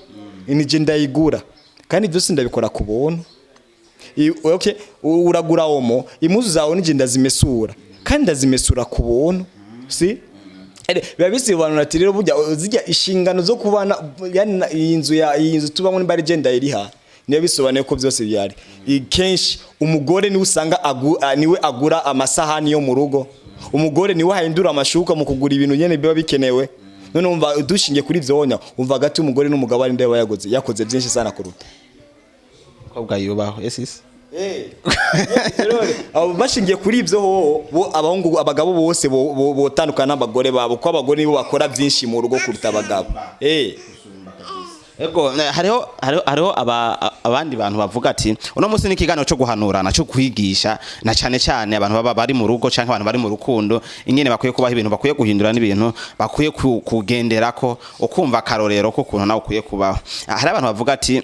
S1: ni je ndayigura, kandi byose ndabikora ku buntu. Okay, uragura omo, impuzu zawe nije ndazimesura kandi ndazimesura ku buntu." Si biba bisobanura ati rero burya zijya inshingano zo kubana, yani iyi nzu ya iyi nzu tubamo, nimba ari je ndayiriha, Niyo bisobanuye ko byose bihari. Kenshi umugore niwe usanga niwe agura amasahani yo mu rugo, umugore niwe ahindura amashuka mu kugura ibintu nyene biba bikenewe. None umva, dushingiye kuri ivyo wonya, umva hagati y'umugore n'umugabo ari nde yagoze yakoze byinshi sana kuruta?
S2: Umukobwa yubaho esisi.
S1: Abo bashingiye kuri ibyo ho bo, abahungu, abagabo bose botandukana n'abagore babo, kuko abagore nibo bakora byinshi mu rugo kuruta abagabo.
S2: Ego, hariho abandi bantu bavuga ati uno munsi ni ikiganiro cyo guhanurana, cyo kwigisha, na cyane cyane abantu baba bari mu rugo canke abantu bari mu rukundo, ingene bakwiye kubaho, ibintu bakwiye guhindura n'ibintu bakwiye kugenderako, ukumva akarorero k'ukuntu nawe ukwiye kubaho. Hari abantu bavuga ati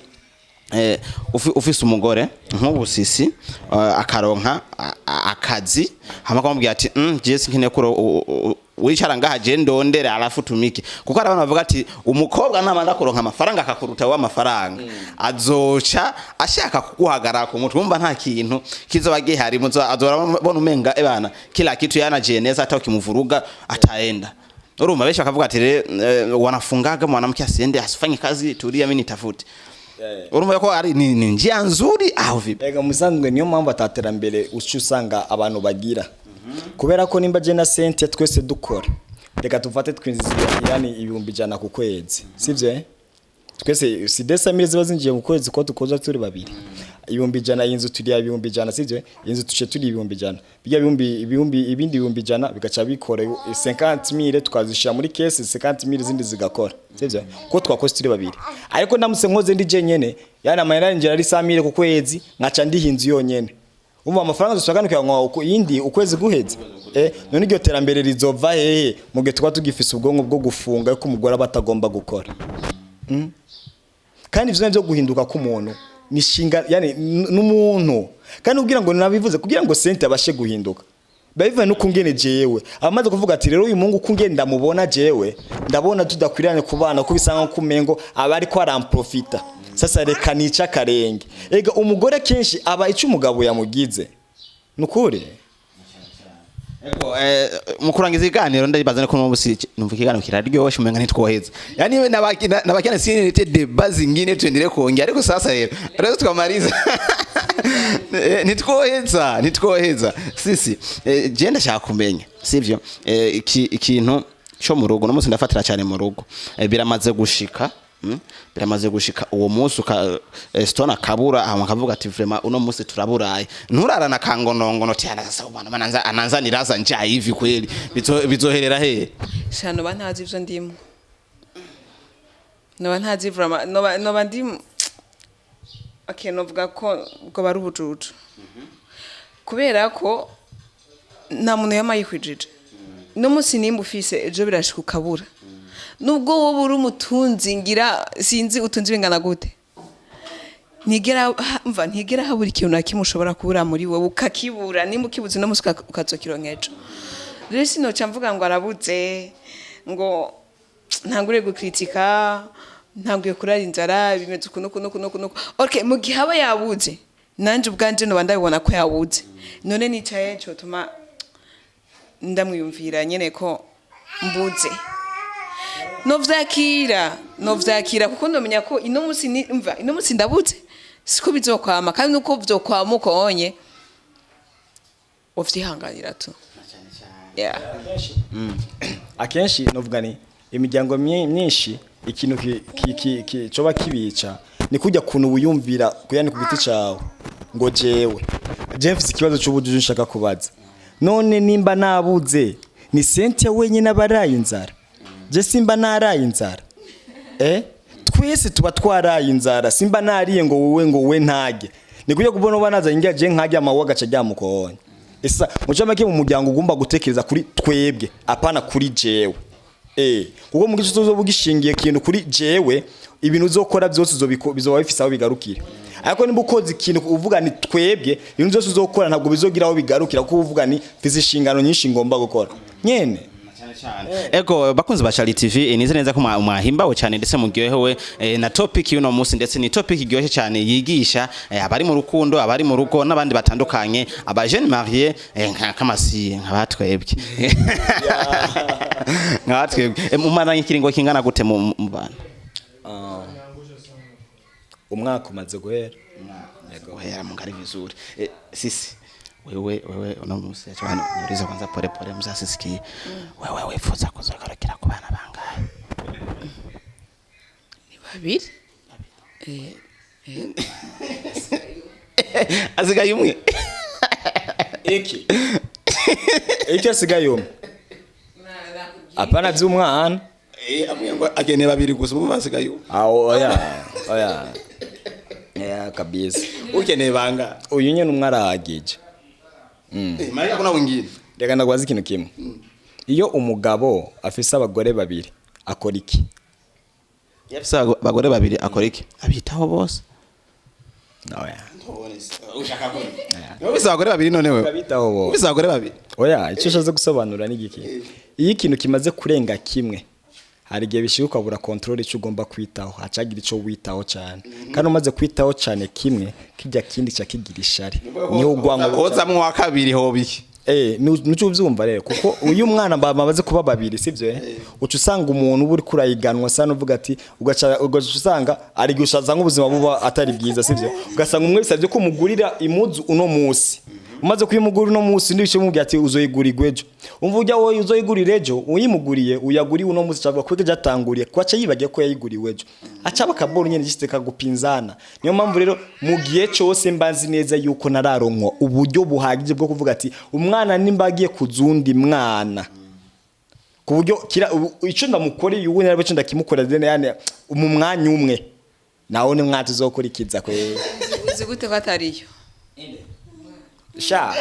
S2: ufise umugore nk'ubu sisi, akaronka akazi, hama akamubwira ati je sinkeneye ko wicara ngaha, je ndondere alafu tumike, kuko hari abantu bavuga ati umukobwa namara kuronka amafaranga akakuruta wowe amafaranga, azoca ashaka kuguhagarara ku mutwe, wumva nta kintu kizoba gihari, azora bona umenga ebana kila kitu yanajieneza, hata ukimuvuruga ataenda. Urumva benshi bakavuga ati wanafungaga mwanamke asiende, asifanye kazi, tulia, mimi nitafute. Urumva ko ari ni njia nzuri au vipi?
S1: Ega, musanzwe niyo mpamvu ataterambere uca usanga abantu bagira, kubera ko nimba je na Cynthia twese dukora, reka tufate twinjiza yani 100,000 ku kwezi, sivyo? Twese si 200,000 ziba zinjiye mu kwezi, ko dukoza turi babiri, 100,000, inzu turi 100,000, sivyo? Inzu tuce turi 100,000, bijya ibihumbi ibindi 100,000 bigaca bikora 50,000, tukazishira muri caisse, 50,000 zindi zigakora, sivyo? Ko twakoze turi babiri. Ariko ndamutse nkoze ndi je nyene, yani amahera yinjira ari 100,000 ku kwezi, nkaca ndiha inzu yonyene, umva amafaranga dusobanukira ngo uko yindi ukwezi guheze, none iryo terambere rizova hehe mu gihe tuba tugifise ubwonko bwo gufunga ko umugore aba atagomba gukora? Kandi ivyo byo guhinduka k'umuntu ni shinga, yani n'umuntu. Kandi kugira ngo nabivuze, kugira ngo Cynthia abashe guhinduka, biba bivuye no kungene jewe amaze kuvuga ati rero uyu mungu kungene ndamubona, jewe ndabona tudakwiranye ku bana, ko bisa nko kumengo aba ariko aramprofita, sasa reka nica akarenge. Ega, umugore kenshi aba ico umugabo yamugize, nukuri.
S2: Ego, mu kurangiza ikiganiro, ndabibaza ko n'ubu numva ikiganiro kiraryoshe, umenga ntitwoheza, yani nabakiana sinilete débat zingine tuendelee kuongea, ariko sasa rero tukamaliza. Ntitwoheza sisi. Je ndashaka kumenya, sivyo, ikintu cyo mu rugo no munsi ndafatira cyane mu rugo. Biramaze gushika, Biramaze gushika uwo munsi uka Stone akabura, hama akavuga ati vraiment uno munsi turaburaye, nturarana kangonongono ti sasa bana mananza ananzaniraza njaa hivi kweli, bizoherera he?
S3: Sha, noba ntazi ivyo ndimo, noba ntazi vraiment, noba ndi okay, novuga ko ubwo bari ubujuju, kubera ko nta muntu yama yikwijije. No munsi nimba ufise, ejo birashika ukabura, nubwo wowe uri umutunzi, ngira sinzi utunzi bingana gute, ntigera mva ntigera habura ikintu na kimwe ushobora kubura muri wowe ukakibura. Nimba ukibuze no munsi, ukazokironka ejo. Rero sinoca mvuga ngo arabuze, ngo ntangure gukritika, ntanguye kurara inzara, bimeze uku nuku nuku nuku nuku. Okay, mu gihe aba yabuze, nanje ubwanje noba ndabibona ko yabuze. None nicaye cotuma ndamwiyumvira nyene ko mbuze, novyakira, kuko ndomenya ko ino munsi ni mva ino munsi ndabuze, siko bizokwama, kandi nuko vyokwama uko onye uvyihanganira tu, yeah.
S1: Akenshi novuga ni imiryango myinshi, ikintu coba kibica ni kujya kuntu wiyumvira kuyani ku giti cawe, ngo jewe je mfise ikibazo c'ubujuju nshaka kubaza. None nimba nabuze, ni Cynthia wenyine abaraye inzara? Je simba naraye inzara? Twese tuba twaraye inzara. Simba nariye ngo wowe ngo we ntage, ni kujya kubona uba nazanye ngiye je nkarya amawe agaca ryamukonye. Esa muco make mu muryango ugomba gutekereza kuri twebwe, apana kuri jewe, kuko mu gice uzoba ugishingiye ikintu kuri jewe, ibintu uzokora byose bizoba bifise aho bigarukira. Ariko nimba ukoze ikintu uvuga ni twebwe, ibintu byose uzokora ntabwo bizogira aho bigarukira, kuko uvuga ni mfise inshingano nyinshi ngomba gukora nyene.
S2: Ego, bakunzi ba Charlie TV, nize neza ko mwahimbawe cyane ndetse muryohewe na topic y'uno munsi, ndetse ni topic iryoshye cyane yigisha abari mu rukundo, abari mu rugo n'abandi batandukanye, aba jeunes mariés, nka kamasi nka batwebwe. Mumaranye ikiringo kingana gute mu bana?
S1: Umwaka umaze guhera.
S2: Guhera mungari vizuri. Sisi wewe uno munsi acha hano niulize kwanza pole pole mzasisikie. Wewe wifuza kuzogarukira ku bana bangahe?
S3: Ni babiri.
S2: Asigaye umwe.
S1: Iki iki asigaye umwe, apana vy'umwana.
S2: Amwe ngo akeneye babiri gusa, ubu basigaye umwe.
S1: Aho oya oya ya kabisa.
S2: Ukeneye banga?
S1: Uyu nyene umwe arahagije.
S2: Maana kuna wengine.
S1: Reka ndakubaza ikintu kimwe: iyo umugabo afise abagore babiri akora iki?
S2: Yafise abagore babiri akora iki? Abitaho bose.
S1: Oya.
S2: Ushaka ko ufise abagore babiri none wewe?
S1: Abitaho bose.
S2: Ufise abagore babiri.
S1: Oya, icyo ushatse gusobanura ni igiki? Iyo ikintu kimaze kurenga kimwe, hari igihe bishyira ukabura control icyo ugomba kwitaho, hacagira icyo witaho cyane, kandi umaze kwitaho cyane kimwe, kijya kindi cya kigira ishari, niho ugwa ngo
S2: hozamwo wa kabiri hoba iki?
S1: Nuco uvyumva rero, kuko uyu mwana bamaze kuba babiri, sivyo? Uca usanga umuntu uba uriko urayiganwa sana, uvuga ati ugaca usanga ari gushaza nk'ubuzima buba atari bwiza, sivyo? Ugasanga umwe bisabye ko umugurira imuzu uno musi, umaze kuyimugurira uno musi, ndibishe mubwira ati uzoyigura ejo. Umva, ujya wowe uzoyigurira ejo, uyimuguriye uyaguriye uno musi, cavuga ko yatanguriye ko aca yibagiye ko yayiguriwe ejo, aca bakabora nyene gishitse kagupinzana. Niyo mpamvu rero mu gihe cose mba nzi neza yuko nararonkwa uburyo buhagije bwo kuvuga ati umwana nimba agiye kuzundi mwana, ku buryo kira ico ndamukoreye ubu narabe ico ndakimukorera dene, yani mu mwanya umwe nawe ni mwati uzokurikiza kwe.
S3: Uzi gute ko atariyo?
S1: Sha,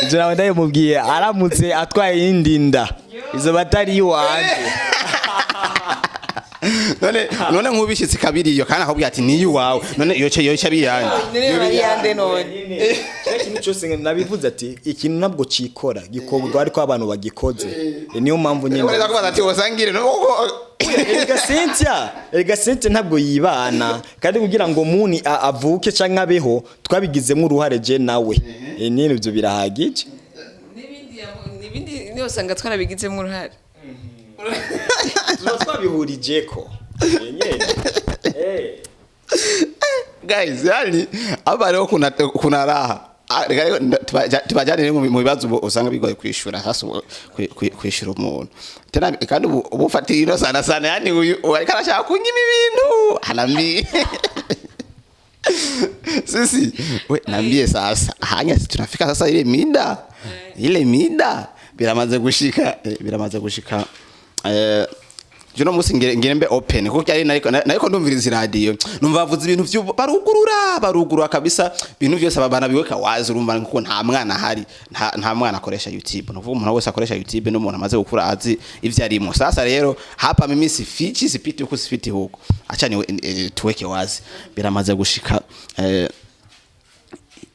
S1: ivyo nawe ndabimubwiye, aramutse atwaye iyindi nda izo batari iwanje.
S2: None nk'ubishitse kabiri iyo kandi akubwira ati niyo iwawe, none yoce biyanje?
S3: None bariyande none?
S1: Kiriya kintu cyose nabivuze ati ikintu ntabwo cikora, gikorwa ariko abantu bagikoze. Niyo mpamvu nyine
S2: Ureza kubaza ati usangire no
S1: Erega Cynthia ntabwo yibana, kandi kugira ngo muni avuke canke abeho twabigizemo uruhare je nawe. Nyine ibyo birahagije.
S3: N'ibindi niyo usanga twarabigizemo uruhare.
S1: Tuba twabihurijeko. Nyene.
S2: Guys, yani aba rero kuna raha. Reka rero tubajyanire mu bibazo ubu usanga bigoye kwishura. Sasa ubu kwishura umuntu tena kandi ubu ufatiye ino sana sana, yani uyu ariko arashaka kunyima ibintu anambi sisi we nambie sasa hanya si tunafika sasa ile mida biramaze gushika. Juno musi ngire mbe open kuko cyari nariko ndumviriza radio, numva bavuze ibintu vyo barugurura kabisa, ibintu vyose abana biweka wazi. Urumva kuko nta mwana ahari, nta mwana akoresha YouTube. Nuvuga umuntu wese akoresha YouTube n'umuntu amaze gukura azi ivyo arimo. Sasa rero hapa mimi sifichi, sipiti huku sipiti huko, acha ni tuweke wazi, biramaze gushika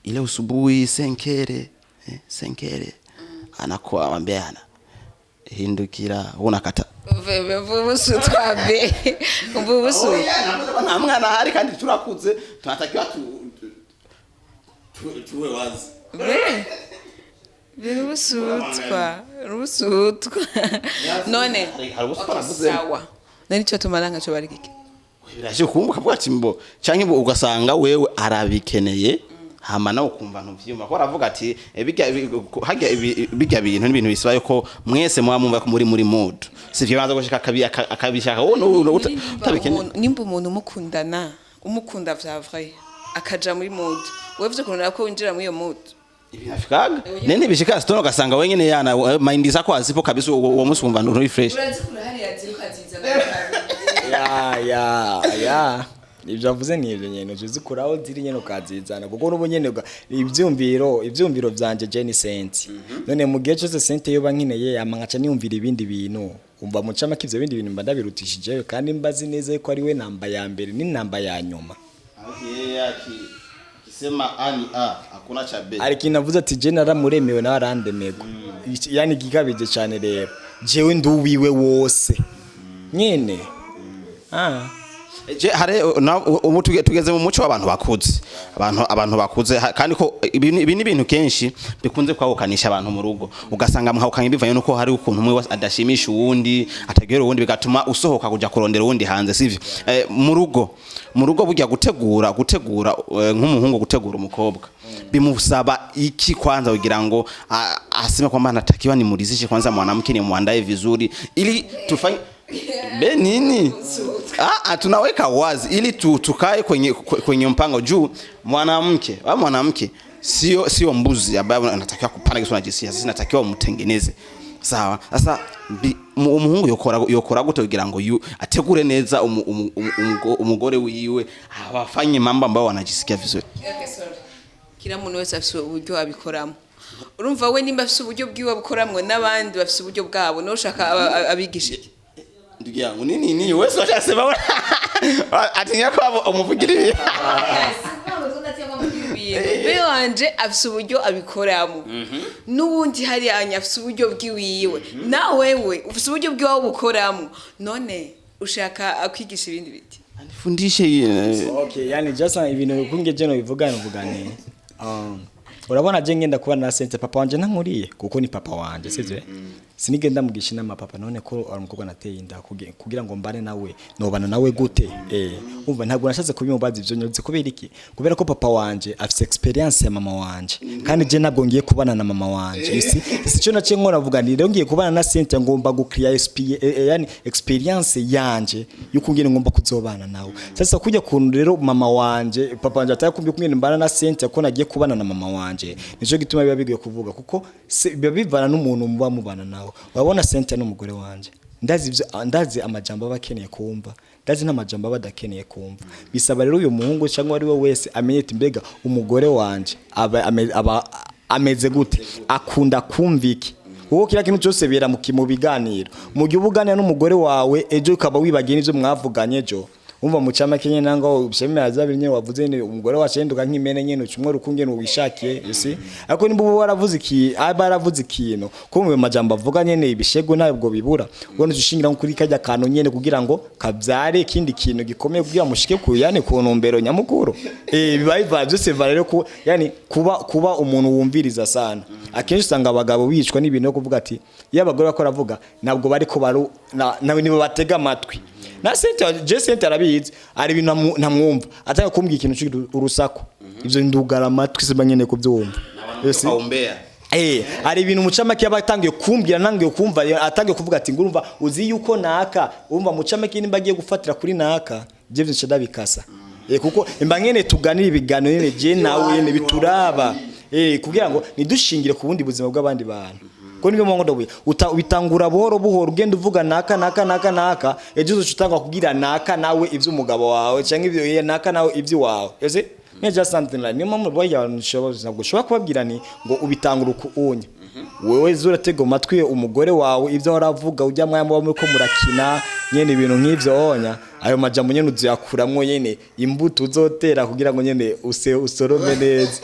S2: ile usubuhi senkere, senkere anakuwa amwambia hindukira, unakata.
S3: Ubu twabe ubu busu.
S2: Nta mwana ahari kandi turakuze, tunatakiwa tuwe wazi.
S3: Be ubusutwa none.
S2: Hari ubusutwa navuze.
S3: Sawa, none icyo tumara nkaco bari kiki?
S2: Biraje kumbuka kavuga ati mbo canke ugasanga wewe arabikeneye, hama nawe ukumva ntuvyumva ko aravuga ati bijya bijya bintu n'ibintu bisaba yuko mwese muba mwumva ko muri mood, sivyo? Banza gushika akabishaka wowe utabikeneye.
S3: Nimba umuntu umukundana, umukunda vya vrai, akaja muri mood, wewe vyo kuntu ko winjira muri iyo mood.
S2: Ibinafikaga nene bishika stone, ugasanga wenyene yana mind zako hazipo kabisa, uwo munsi wumva nturi fresh.
S3: Urazikura hariya ziri ukazizana.
S1: Ya, ibyo avuze ni ibyo nyene, uzi zikuraho ziri nyene ukazizana, kuko n'ubu nyene ivyumviro vyanje je ni senti. None mu gihe cyose sente yoba nkeneye, yama nkaca niyumvira ibindi bintu, umva mu camake ivyo bindi bintu mba ndabirutishije, kandi mbazi neza ko ari we namba ya mbere n'inamba ya nyuma.
S2: Akisema a ni a, hakuna cha b.
S1: Hari ikintu avuze ati je naramuremewe nawe arandemerwa. Yani gikabije cyane rero jewe nduwiwe wose nyene.
S2: Je hare ubu tugeze mu muco w'abantu bakuze, abantu bakuze, kandi ko ibi ni ibintu kenshi bikunze kwahukanisha abantu mu rugo, ugasanga mwahukanye bivanye nuko hari ukuntu umwe wese adashimisha uwundi, atagera uwundi, bigatuma usohoka kuja kurondera uwundi hanze, sivyo? Mu rugo burya gutegura nk'umuhungu gutegura umukobwa bimusaba iki kwanza kugira ngo aseme kwamba natakiwa nimuridhishe kwanza mwanamke, nimwandae vizuri ili tufanye be nini? Tunaweka wazi ili tukae kwenye mpango juu mwanamke au mwanamke sio mbuzi ambaye anatakiwa kupanda kisu na jinsia. Sisi natakiwa umtengeneze, sawa? Sasa umuhungu yokora gute kugira ngo ategure neza umugore wiwe, abafanye mambo ambayo wanajisikia vizuri?
S3: Kila muntu wese afise uburyo abikoramo. Urumva, we nimba afise uburyo bwiwe abukoramwo, n'abandi bafise uburyo bwabo. Niwe ushaka abigisha iki?
S2: Ndugu yangu, nini nini, wewe washasema atinya ko umuvugira ibi.
S3: Be wanje afise uburyo abikoramo, n'uwundi hariya afise uburyo bwiwiwe, na wewe ufise uburyo bwiwawe bukoramo. None ushaka akwigisha ibindi biti?
S2: Nifundishe.
S1: Okay, yani just ibintu kunge je no bivuga no ni urabona je ngenda kuba na sente, papa wanje ntankuriye kuko ni papa wanje, sivyo? Sinigenda mugisha inama papa, none ko ari umukobwa nateye inda, kugira ngo mbane nawe, nobana nawe gute? Umva, ntabwo nashatse kubimubaza ivyo nyuze. Kubera iki? Kubera ko papa wanje afise experience ya mama wanje, kandi je ntabwo ngiye kubana na mama wanje, you see? Sico naciye nkora, avuga nti rero ngiye kubana na Cynthia, ngomba gucreate yani experience yanje yuko ngene ngomba kuzobana nawe. Sasa kujya kuntu rero mama wanje, papa wanje atakumbi kungene mbana na Cynthia ko nagiye kubana na mama wanje, nico gituma biba bigiye kuvuga kuko biba bivana n'umuntu muba mubana nawe. Urabona, Cynthia n'umugore wanje, ndazi ivyo, ndazi amajambo aba akeneye kumva, ndazi n'amajambo aba adakeneye kumva. Bisaba rero uyu muhungu cyangwa ari we wese amenye ati mbega umugore wanje aba ameze gute, akunda kumva iki? Kuko kila kintu cyose bera mu biganiro. Mu gihe uba uganira n'umugore wawe, ejo ukaba wibagiye n'ivyo mwavuganye ejo, umva mu cyama kenye nanga ushemera zabiri nyene wavuze ni umugore wacu yenduka nk'imene nyene, ucumwe rukungene wishakiye, you see? Ariko nimba uba waravuze iki, aba yaravuze ikintu ko mu majambo avuga nyene ibishego ntabwo bibura, ubwo ntushingira kuri kajya kantu nyene kugira ngo kabyare ikindi kintu gikomeye, kugira mushike ku yani ku ntumbero nyamukuru. Biba biva byose biva rero ku yani kuba umuntu wumviriza sana. Akenshi usanga abagabo bicwa n'ibintu yo kuvuga ati iyo abagore bakora avuga ntabwo bariko baru nawe nibo batega amatwi. Na Cynthia, je Cynthia arabizi, ari ibintu ntamwumva atanga kumbwira ikintu urusaku, ivyo ndugara amatwi, simba nyene kubyumva. You see?
S2: Kaumbea.
S1: Hari ibintu mucamake aba atangiye kumbwira, nangiye kumva atangiye kuvuga ati ngurumva uzi yuko naka, umva mucamake nimba agiye gufatira kuri naka, je vyinshi ndabikasa. Kuko imba nyene tuganira ibiganiro nyene je nawe nyene bituraba. Kugira ngo nidushingire ku bundi buzima bw'abandi bantu. Ko nibyo mwango ndabuye. Ubitangura buhoro buhoro, ugenda uvuga naka naka naka naka, ejo uzoca utangwa kugira naka nawe ivy'umugabo wawe canke ivyo naka nawe ivy'iwawe. You see? Ni just something like niyo mpamvu bajya abantu ntabwo ushobora kubabwira ni ngo ubitangura uku unya. Wewe zuratega amatwi umugore wawe ibyo waravuga ujya mwanya muba muriko murakina nyene ibintu nk'ivyo onya, ayo majambo nyene uziyakuramwo nyene imbuto uzotera kugira ngo nyene use usorome neza.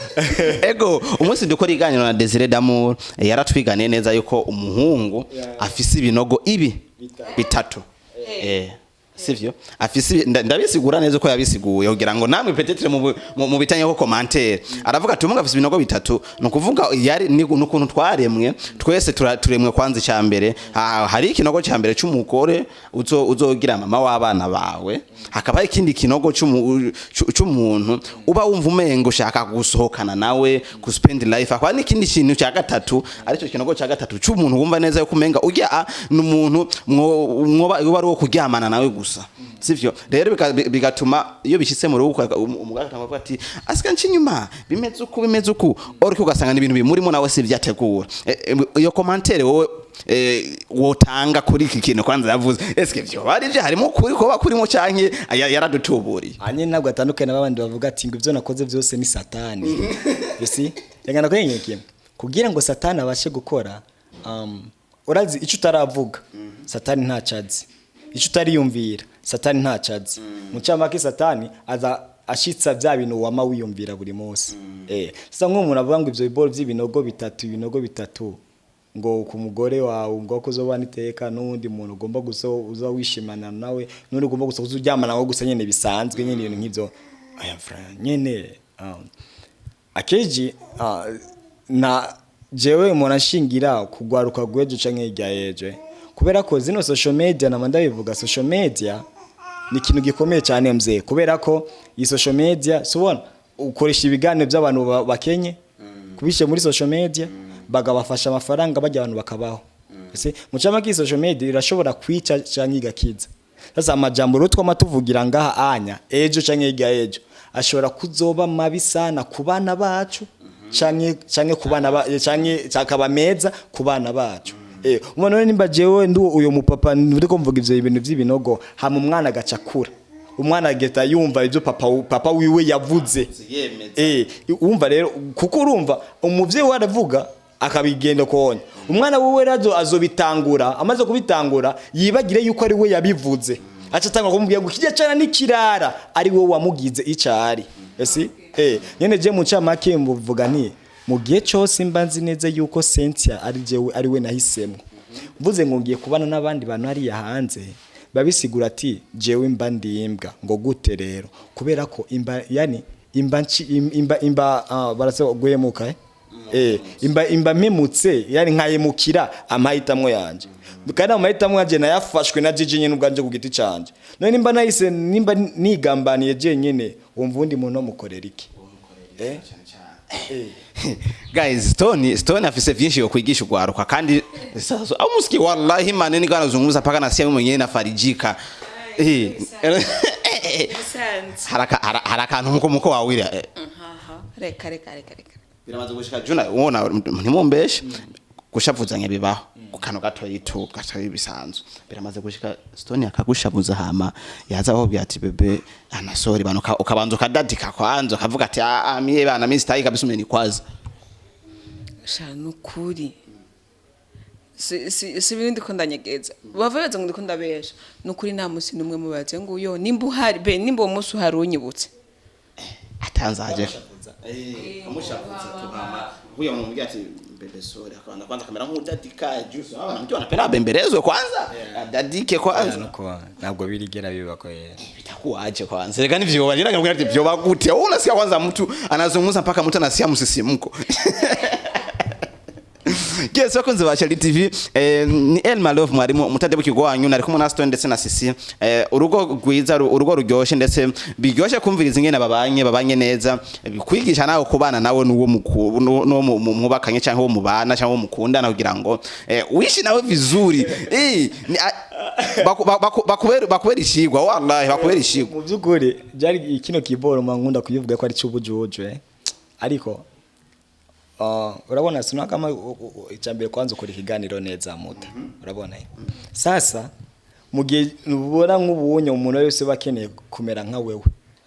S2: Ego, umunsi dukora iganiro na Desire Damour, yaratwiganiye neza yuko umuhungu afise ibinogo ibi bitatu, sivyo? Afise ndabisigura neza uko yabisiguye kugira ngo namwe peut-être mu bitanye ko commentaire. Aravuga ati umuhungu afise ibinogo bitatu, ni ukuvuga yari ni ukuntu twaremwe twese, turemwe kwanza icya mbere, hari ikinogo cya mbere c'umugore uzogira mama w'abana bawe, hakaba ikindi kinogo c'umuntu uba wumva umengo ushaka gusohokana nawe, ku spend life, hakaba n'ikindi kintu cya gatatu, aricyo kinogo cya gatatu c'umuntu wumva neza yuko umenga urya ni umuntu mwoba uba ari uwo kuryamana nawe gusa, sivyo? Rero bigatuma iyo bishitse mu rugo umugabo akavuga ati asika nci inyuma bimeze uku, bimeze uku, ariko ugasanga ni ibintu bimurimo nawe si vyategura. Iyo commentaire wowe wotanga kuri iki kintu kwanza yavuze, eske vyo bari vyo harimo kuri ko bakurimo canke yaradutuburiye?
S1: Anye ntabwo atandukanye n'abandi bavuga ati ngo ibyo nakoze byose ni satani, you see? Reka nakwereke kimwe kugira ngo satani abashe gukora. Urazi icyo utaravuga satani ntacyo azi, icyo utariyumvira satani ntacyo azi. Mu cyamake satani aza ashitsa bya bintu wama wiyumvira buri munsi. Sasa nk'umuntu avuga ngo ibyo biboro by'ibinogo bitatu, ibinogo bitatu. Ngo ku mugore wawe ngo ko uzobana iteka n'uwundi muntu ugomba gusa uza wishimana nawe, n'undi ugomba gusa uryamana nawe gusa nyene bisanzwe nyene, ibintu nk'ivyo. Aya frère nyene, akeji na jewe umuntu ashingira kugwaruka gwejo canke hirya yejo, kubera ko zino social media, nama ndabivuga, social media ni ikintu gikomeye cyane mzee, kubera ko iyi social media subona ukoresha ibiganiro by'abantu bakenye kubishe muri social media, bagabafasha amafaranga bajya abantu bakabaho. Ese mu cyama ki social media irashobora kwica canke igakiza. Sasa amajambo rero twama tuvugira ngaha anya ejo canke hirya ejo ashobora kuzoba mabi sana ku bana bacu canke ku bana canke akaba meza ku bana bacu. Umuntu rero nimba jewe ndi uyo mupapa ndiko mvuga ivyo bintu vy'ibinogo, hama umwana agaca akura, umwana ageta yumva ibyo papa wiwe yavuze.
S2: Yemeza.
S1: Wumva rero, kuko urumva umuvyeyi we aravuga akabigenda konya, umwana wiwe rero azobitangura, amaze kubitangura yibagire yuko ari we yabivuze, aca atanga kumubwira ngo kijya cana n'ikirara ari we wamugize icari. Esi nyene je mu ncamake mvuga nti mu gihe cyose mba nzi neza yuko Cynthia ari jewe, ari we nahisemwo, mvuze ngo ngiye kubana n'abandi bantu hariya hanze, babisigura ati jewe mba ndimbwa ngo gute rero, kubera ko imba yani imba imba barasaba guhemuka, imba mpemutse, yani nkayemukira amahitamo yanje, kandi amahitamo yanje nayafashwe na jeje nyene ubwanje ku giti canje. None nimba nahise, nimba nigambaniye je nyene, wumva undi muntu amukorera iki?
S2: Guys, Stone afise vyinshi yo kwigisha ugwaruka, kandi sasa au musiki wallahi maneno niko anazungumza mpaka nasikia mimi mwenyewe nafarijika.
S3: Bisanzwe.
S2: Haraka akantu muko wawira.
S3: Reka, reka, reka, reka.
S2: Biramaze gushika juna ubona ntimumbeshe, gushavuzanya bibaho ku kantu gatoyi tu gatoyi bisanzwe. Biramaze gushika Stone akagushavuza, hama yaza aho ati: "Bébé, anasori bano," ukabanza ukadadika kwanza, ukavuga ati: "Ah ah, mie bana, mimi sitaki kabisa, umenikwaza."
S3: Sha, nukuri si ibintu ndiko ndanyegeza, bava baza ngo ndiko ndabesha. Nukuri nta musi n'umwe mubaze ngo uyo nimba uhari be, nimba uwo munsi uhari unyibutse.
S2: Atanzaje kamushavuza tuhama huyo mumwambia ati: "Bébé, sorry," akaanza kwanza kamera nk'udadika juice, abana mtu anapenda abembelezwe kwanza, adadike kwanza.
S1: Nuko ntabwo birigera biba ko.
S2: Itakuwaje kwanza? Reka nivyo bagira ngo ati vyoba gute? Wewe unasikia kwanza mtu anazungumza mpaka mtu anasikia msisimko. Yes, bakunzi ba Charity TV, ni Elma Love mwarimu mutadebukirwa wanyu, nari kumwe na Stone ndetse na Sisi. Urugo rwiza, urugo ruryoshe, ndetse biryoshe kumviriza ingene babanye neza, kwigisha nawe kubana nawe nuwo nuwo mwubakanye cyangwa uwo mubana cyangwa uwo mukundana, kugira ngo uishi nawe vizuri. Bakubera ishigwa, wallahi bakubera ishigwa.
S1: Mu by'ukuri byari kino kiboro nkunda kuyivuga ko ari cy'ubujuju, ariko urabona sina kama icambere kwanza ukora ikiganiro neza muta, urabona sasa mu gihe ubona nk'ubunye umuntu wese bakeneye kumera nka wewe.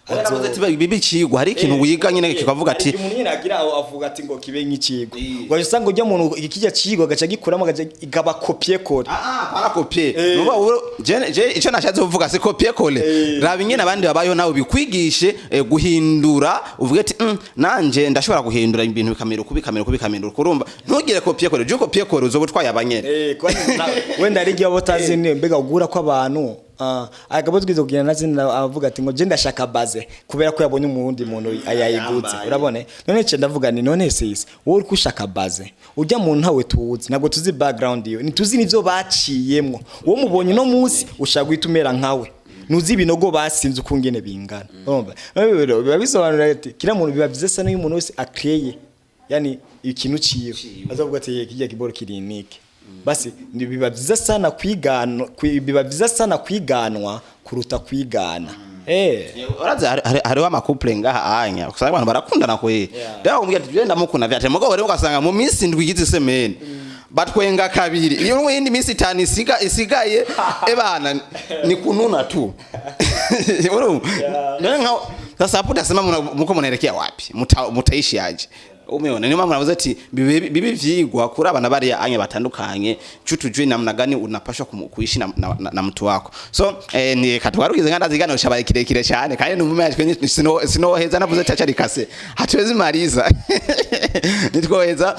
S2: Waravuze ati bibi cigwa, hari ikintu wiga nyine kikavuga ati
S1: Umuntu nyine agira aho avuga ati ngo kibe nk'ikigwa, ngo usanga ujya muntu ikijya cigwa agaca gikuramo agaca igaba copier-coller.
S2: Ah, para copier. Nuba je ico nashatse kuvuga si copier-coller. Raba ingene abandi babayeho nawe bikwigishe guhindura, uvuge ati: "Nanje ndashobora guhindura ibintu bikamera uku, bikamera uku, bikamera uku." Urumva, ntugire copier-coller, je copier-coller uzoba utwaye abanyene.
S1: Kwani wenda ari igihe utazi ni mbega ugura ko abantu agabo twize kugenda nazina avuga ati ngo je ndashaka baze kubera ko yabonye umurundi muntu ayayiguze.
S2: Yambaye.
S1: Urabona none ce ndavuga ni none sisi wowe uri kushaka baze ujya mu ntawe tuzi, ntabwo tuzi background iyo, ntituzi nivyo baciyemwo. Wowe mubonye no munsi ushaka guhita umera nkawe, nuzi ibinogo basinze ukungene bingana. Urumva rero biba bisobanura ati kila muntu biba byiza sana iyo umuntu wese akreye yani ikintu ciwe, azavuga ati kijya kiboro kiri unique. Basi ni biba byiza sana kwigana, biba byiza sana kwiganwa kuruta kwigana.
S2: Urazi hariho ama couple ngaha anya usanga abantu barakundana kwe. Rero kumubwira ati: "Genda mukunda vyate," mugabo rero ugasanga mu minsi 7 igize i semaine batwenga kabiri, iyo yindi minsi 5 isigaye ebana ni kununa tu. Urumva none nka sasa hapo utasema muko munaelekea wapi? Mutaishi aje? Umeona, niyo mpamvu navuze ati bibe vyigwa kuri abana bariya anye batandukanye, tujue namna gani unapashwa kuishi na mtu wako. So ni katwarukize nganda zigano shabaye kirekire cyane, kandi numva yashwe sinoheza navuze ati kase hatuwezi maliza, nitwoheza.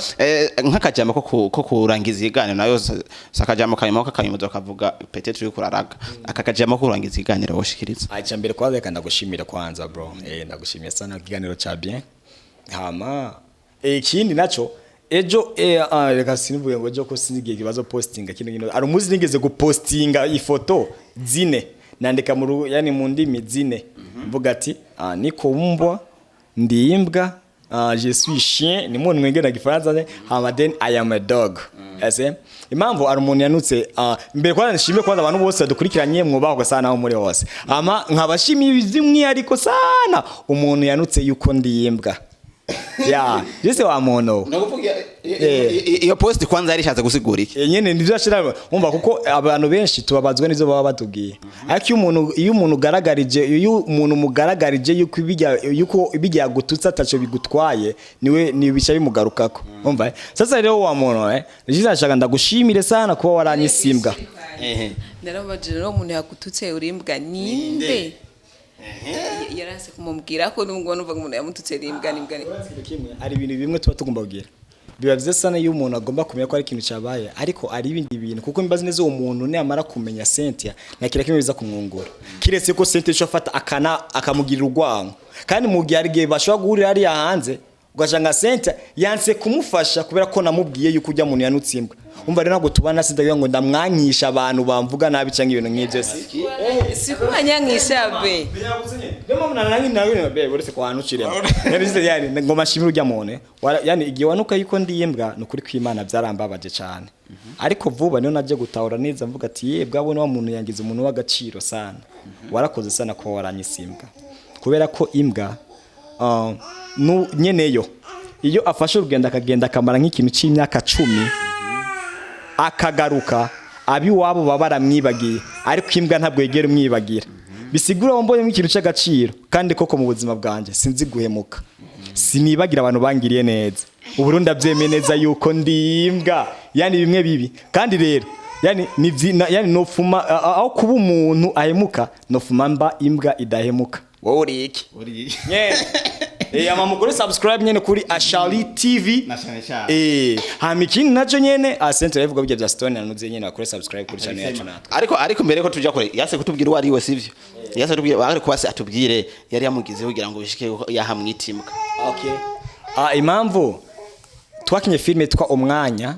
S2: Nk'akajambo ko kurangiza ikiganiro nayo, sakajambo kanyuma kakanyuma kavuga peut-être uri kuraraga aka kajambo ko kurangiza ikiganiro woshikiriza.
S1: Acha mbere kwanza reka ndagushimira kwanza, bro. Ndagushimiye sana, ikiganiro cha bien. Hama ikindi naco, ejo reka sinivuge ngo ejo, ko sinzi igihe kibazo postinga kino kino. Ari umuzi nigeze gupostinga ifoto zine, nandika yani mu ndimi zine, mvuga ati niko mbwa, ndi imbwa, je suis chien, ni muntu mwingine na Gifaransa ne, hama then I am a dog. Ese impamvu ari umuntu yanutse. Mbere kwanza nishimye kwanza abantu bose badukurikiranye, mwubaho sana aho muri hose. Ama nkabashimiye by'umwihariko sana umuntu yanutse yuko ndi imbwa ya jese wa muntu.
S2: Nakuvuga iyo post kwanza yari ishatse gusigura iki?
S1: Nyene nivyo ashira umva, kuko abantu benshi tubabazwa n'ivyo baba batubwiye, ariko iyo umuntu mugaragarije yuko ibijya yagututse ataco bigutwaye, niwe ni bica bimugarukako. Umva, sasa rero wa muntu, jiza nshaka ndagushimire sana kuba waranyise imbwa.
S3: Narababajije rero, umuntu yagututse urimbwa ninde? Yaranse kumubwira ko nubwo numvaga umuntu yamututse rimbwa nimbwa.
S1: Hari ibintu bimwe tuba tugomba kugira, biba byiza sana iyo umuntu agomba kumenya ko ari ikintu cyabaye, ariko ari ibindi bintu, kuko mbazi neza uwo muntu namara kumenya Cynthia nta kintu kimwe biza kumwungura, kiretse ko Cynthia ishobora afata akana akamugirira urwango. Kandi mu gihe hari igihe bashobora guhurira hariya hanze, ugasanga Cynthia yanse kumufasha kubera ko namubwiye yuko ujya muntu yanutse imbwa. Umva rero, ntabwo tubana Cynthia kugira ngo ndamwankisha abantu bamvuga nabi cyangwa ibintu nk'ibyo si.
S3: Si kubanyankisha be.
S1: Niyo mpamvu nanangi nawe be uretse ko wanuciremo. Yari yani ngoma shimira ujya muntu. Yani igihe wanuka yuko ndi imbwa, ni ukuri kw'Imana byarambabaje cyane. Ariko vuba niyo naje gutahura neza, mvuga ati ye bwabone wa muntu yangize umuntu w'agaciro sana. Warakoze sana ko waranyise imbwa. Kubera ko imbwa nyeneyo iyo afashe urugendo akagenda akamara nk'ikintu c'imyaka 10 akagaruka, abiwabo baba baramwibagiye, ariko imbwa ntabwo yegera umwibagira. Bisigura wambonye nk'ikintu cy'agaciro. Kandi koko mu buzima bwanjye sinzi guhemuka, sinibagira abantu bangiriye neza. Ubu ndabyemeye neza yuko ndi imbwa, yani bimwe bibi. Kandi rero yani ni yani nofuma aho kuba umuntu ahemuka, nofuma mba imbwa idahemuka. Wowe uri iki nyene? Ama mugore subscribe nyene kuri Ashali TV.
S2: Na cyane cyane.
S1: Hama ikindi naco nyene, Center ivuga bijya bya Stone nanuze nyene bakore subscribe kuri channel yacu natwe.
S2: Ariko mbere ko tuja kure, yase kutubwira uwo ari we, sivyo? Yase kutubwira, ariko kwase atubwire yari yamugize kugira ngo bishike yahamwita imbwa.
S1: Okay. Impamvu twakinye filme yitwa Umwanya.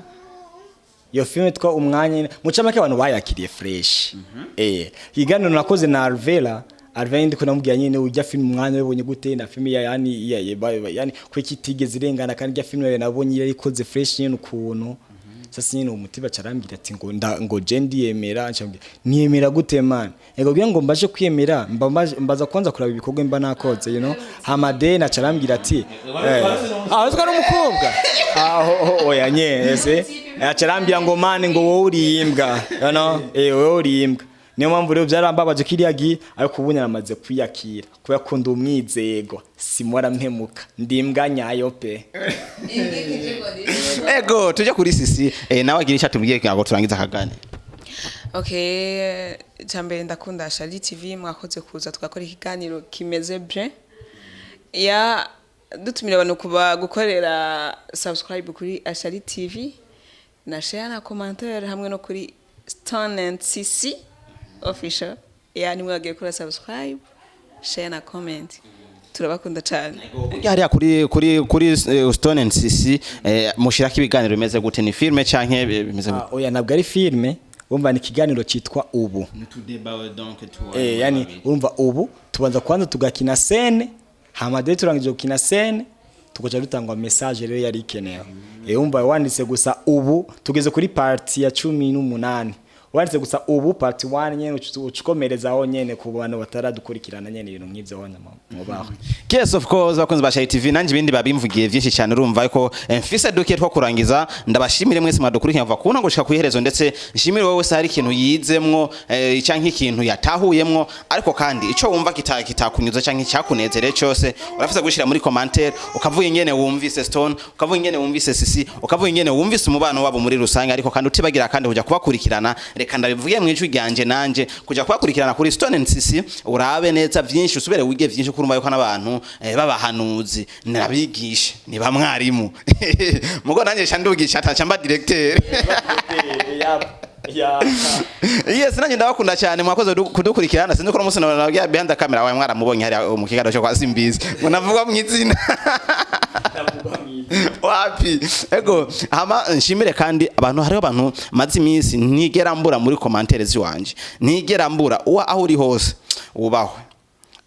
S1: Iyo filme yitwa Umwanya, mu camake abantu bayakiriye fresh. Ikiganiro nakoze na Alvera, Alvera ndiko namubwira nyene ujya filme Umwanya wabonye gute, na filme ya yani ya, yani ko ikitigeze irengana, kandi ijya filme nabonye yari ikoze fresh nyene ukuntu. Sasa nyine umutima carambwira ati ngo ngo je ndiyemera. Ncambwira niyemera gute man? Ego kugira ngo mbaje kwiyemera, mbaza kwanza kuraba ibikorwa mba nakoze. Hama de carambwira ati uziko ari umukobwa aho oya nyese, carambwira ngo man, ngo wowe uri imbwa, wowe uri imbwa. Niyo mpamvu rero byarambabaje kiriya gihe, ariko ubu naramaze kwiyakira kubera ko ndi umwizego, simora mpemuka, ndi imbwa nyayo pe.
S2: Ego, tujya kuri Sisi, nawe agira icyo atubwiye kugira ngo turangize akagane.
S3: Okay, cyambere ndakunda Shali TV, mwakoze kuza tugakora ikiganiro kimeze bien. Ya dutumira abantu kuba gukorera subscribe kuri Ashali TV na share na commentaire, hamwe no kuri Stone and CC Official. Ya nimwe bagiye kuri subscribe, share na comment. Turabakunda cyane.
S2: Burya hariya kuri Stone and CC mushirako ibiganiro bimeze gute? Ni filme canke bimeze gute?
S1: Oya, ntabwo ari filme. Wumva ni ikiganiro cyitwa Ubu. Yani urumva ubu tubanza kwanza tugakina scène, hama de turangije gukina scène tugaca dutangwa message rero yari ikenewe. Wumva wanditse gusa ubu tugeze kuri partie ya 18. Wanditse gusa ubu part 1 nyene, ucukomerezaho nyene ku bantu bataradukurikirana nyene, ibintu nk'ivyo honya mubaho.
S2: Yes, of course, bakunzi ba Shai TV, nanje ibindi babimvugiye vyinshi cyane. Urumva ko mfise duke two kurangiza. Ndabashimire mwese mwadukurikirana kuva kuna gushika ku iherezo, ndetse nshimire wowe wese hari ikintu yizemwo canke ikintu yatahuyemwo. Ariko kandi ico wumva kitakunyuza canke cyakunezere cyose, urafise gushira muri commentaire, ukavuga ingene wumvise Stone, ukavuga ingene wumvise Sisi, ukavuga ingene wumvise umubano wabo muri rusange. Ariko kandi utibagira kandi kuja kubakurikirana, reka ndabivuge mu ijwi ryanje nanje, kuja kubakurikirana kuri Stone and Sisi, urabe neza vyinshi, usubire wige vyinshi, kurumva yuko n'abantu b'abahanuzi nabigisha ni ba mwarimu mugo nanje shandugisha ataca mba directeur. Yes, nanjye ndabakunda cyane, mwakoze kudukurikirana. Sinzi ko umunsi nababwiye behind the camera wawe mwaramubonye hariya mu kiganiro cyo kwa Simbizi, ngo navuga mu izina wapi. Ego, hama nshimire kandi abantu, hariho abantu maze iminsi ntigera mbura muri commentaire ziwanje, ntigera mbura. Uwa aho uri hose wubahwe,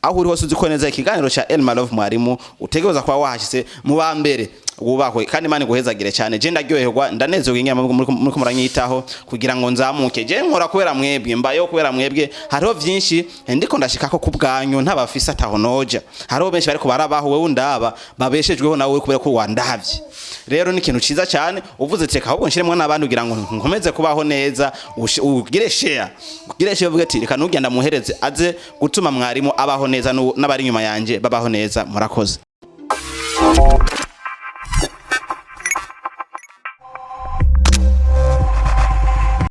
S2: aho uri hose uzi ko neza ikiganiro cha Elma Love mwarimu utegereza kuba wahashyize mu ba mbere, wubahwe kandi Imana iguhezagire cyane. Je ndaryoherwa, ndanezerwa ingene muriko muranyitaho kugira ngo nzamuke. Je nkora kubera mwebwe, mbayeho kubera mwebwe. Hariho vyinshi ndiko ndashikako ku bwanyu, ntabafise ataho noja. Hariho benshi bariko barabaho, wewe undaba, babeshejweho nawe kubera ko wandavye. Rero ni ikintu ciza cyane uvuze ati reka ahubwo nshiremwo n'abandi kugira ngo nkomeze kubaho neza. Ugire share, ugire share, uvuge ati reka nugenda muhereze aze gutuma mwarimu abaho neza, n'abari inyuma yanje babaho neza. Murakoze.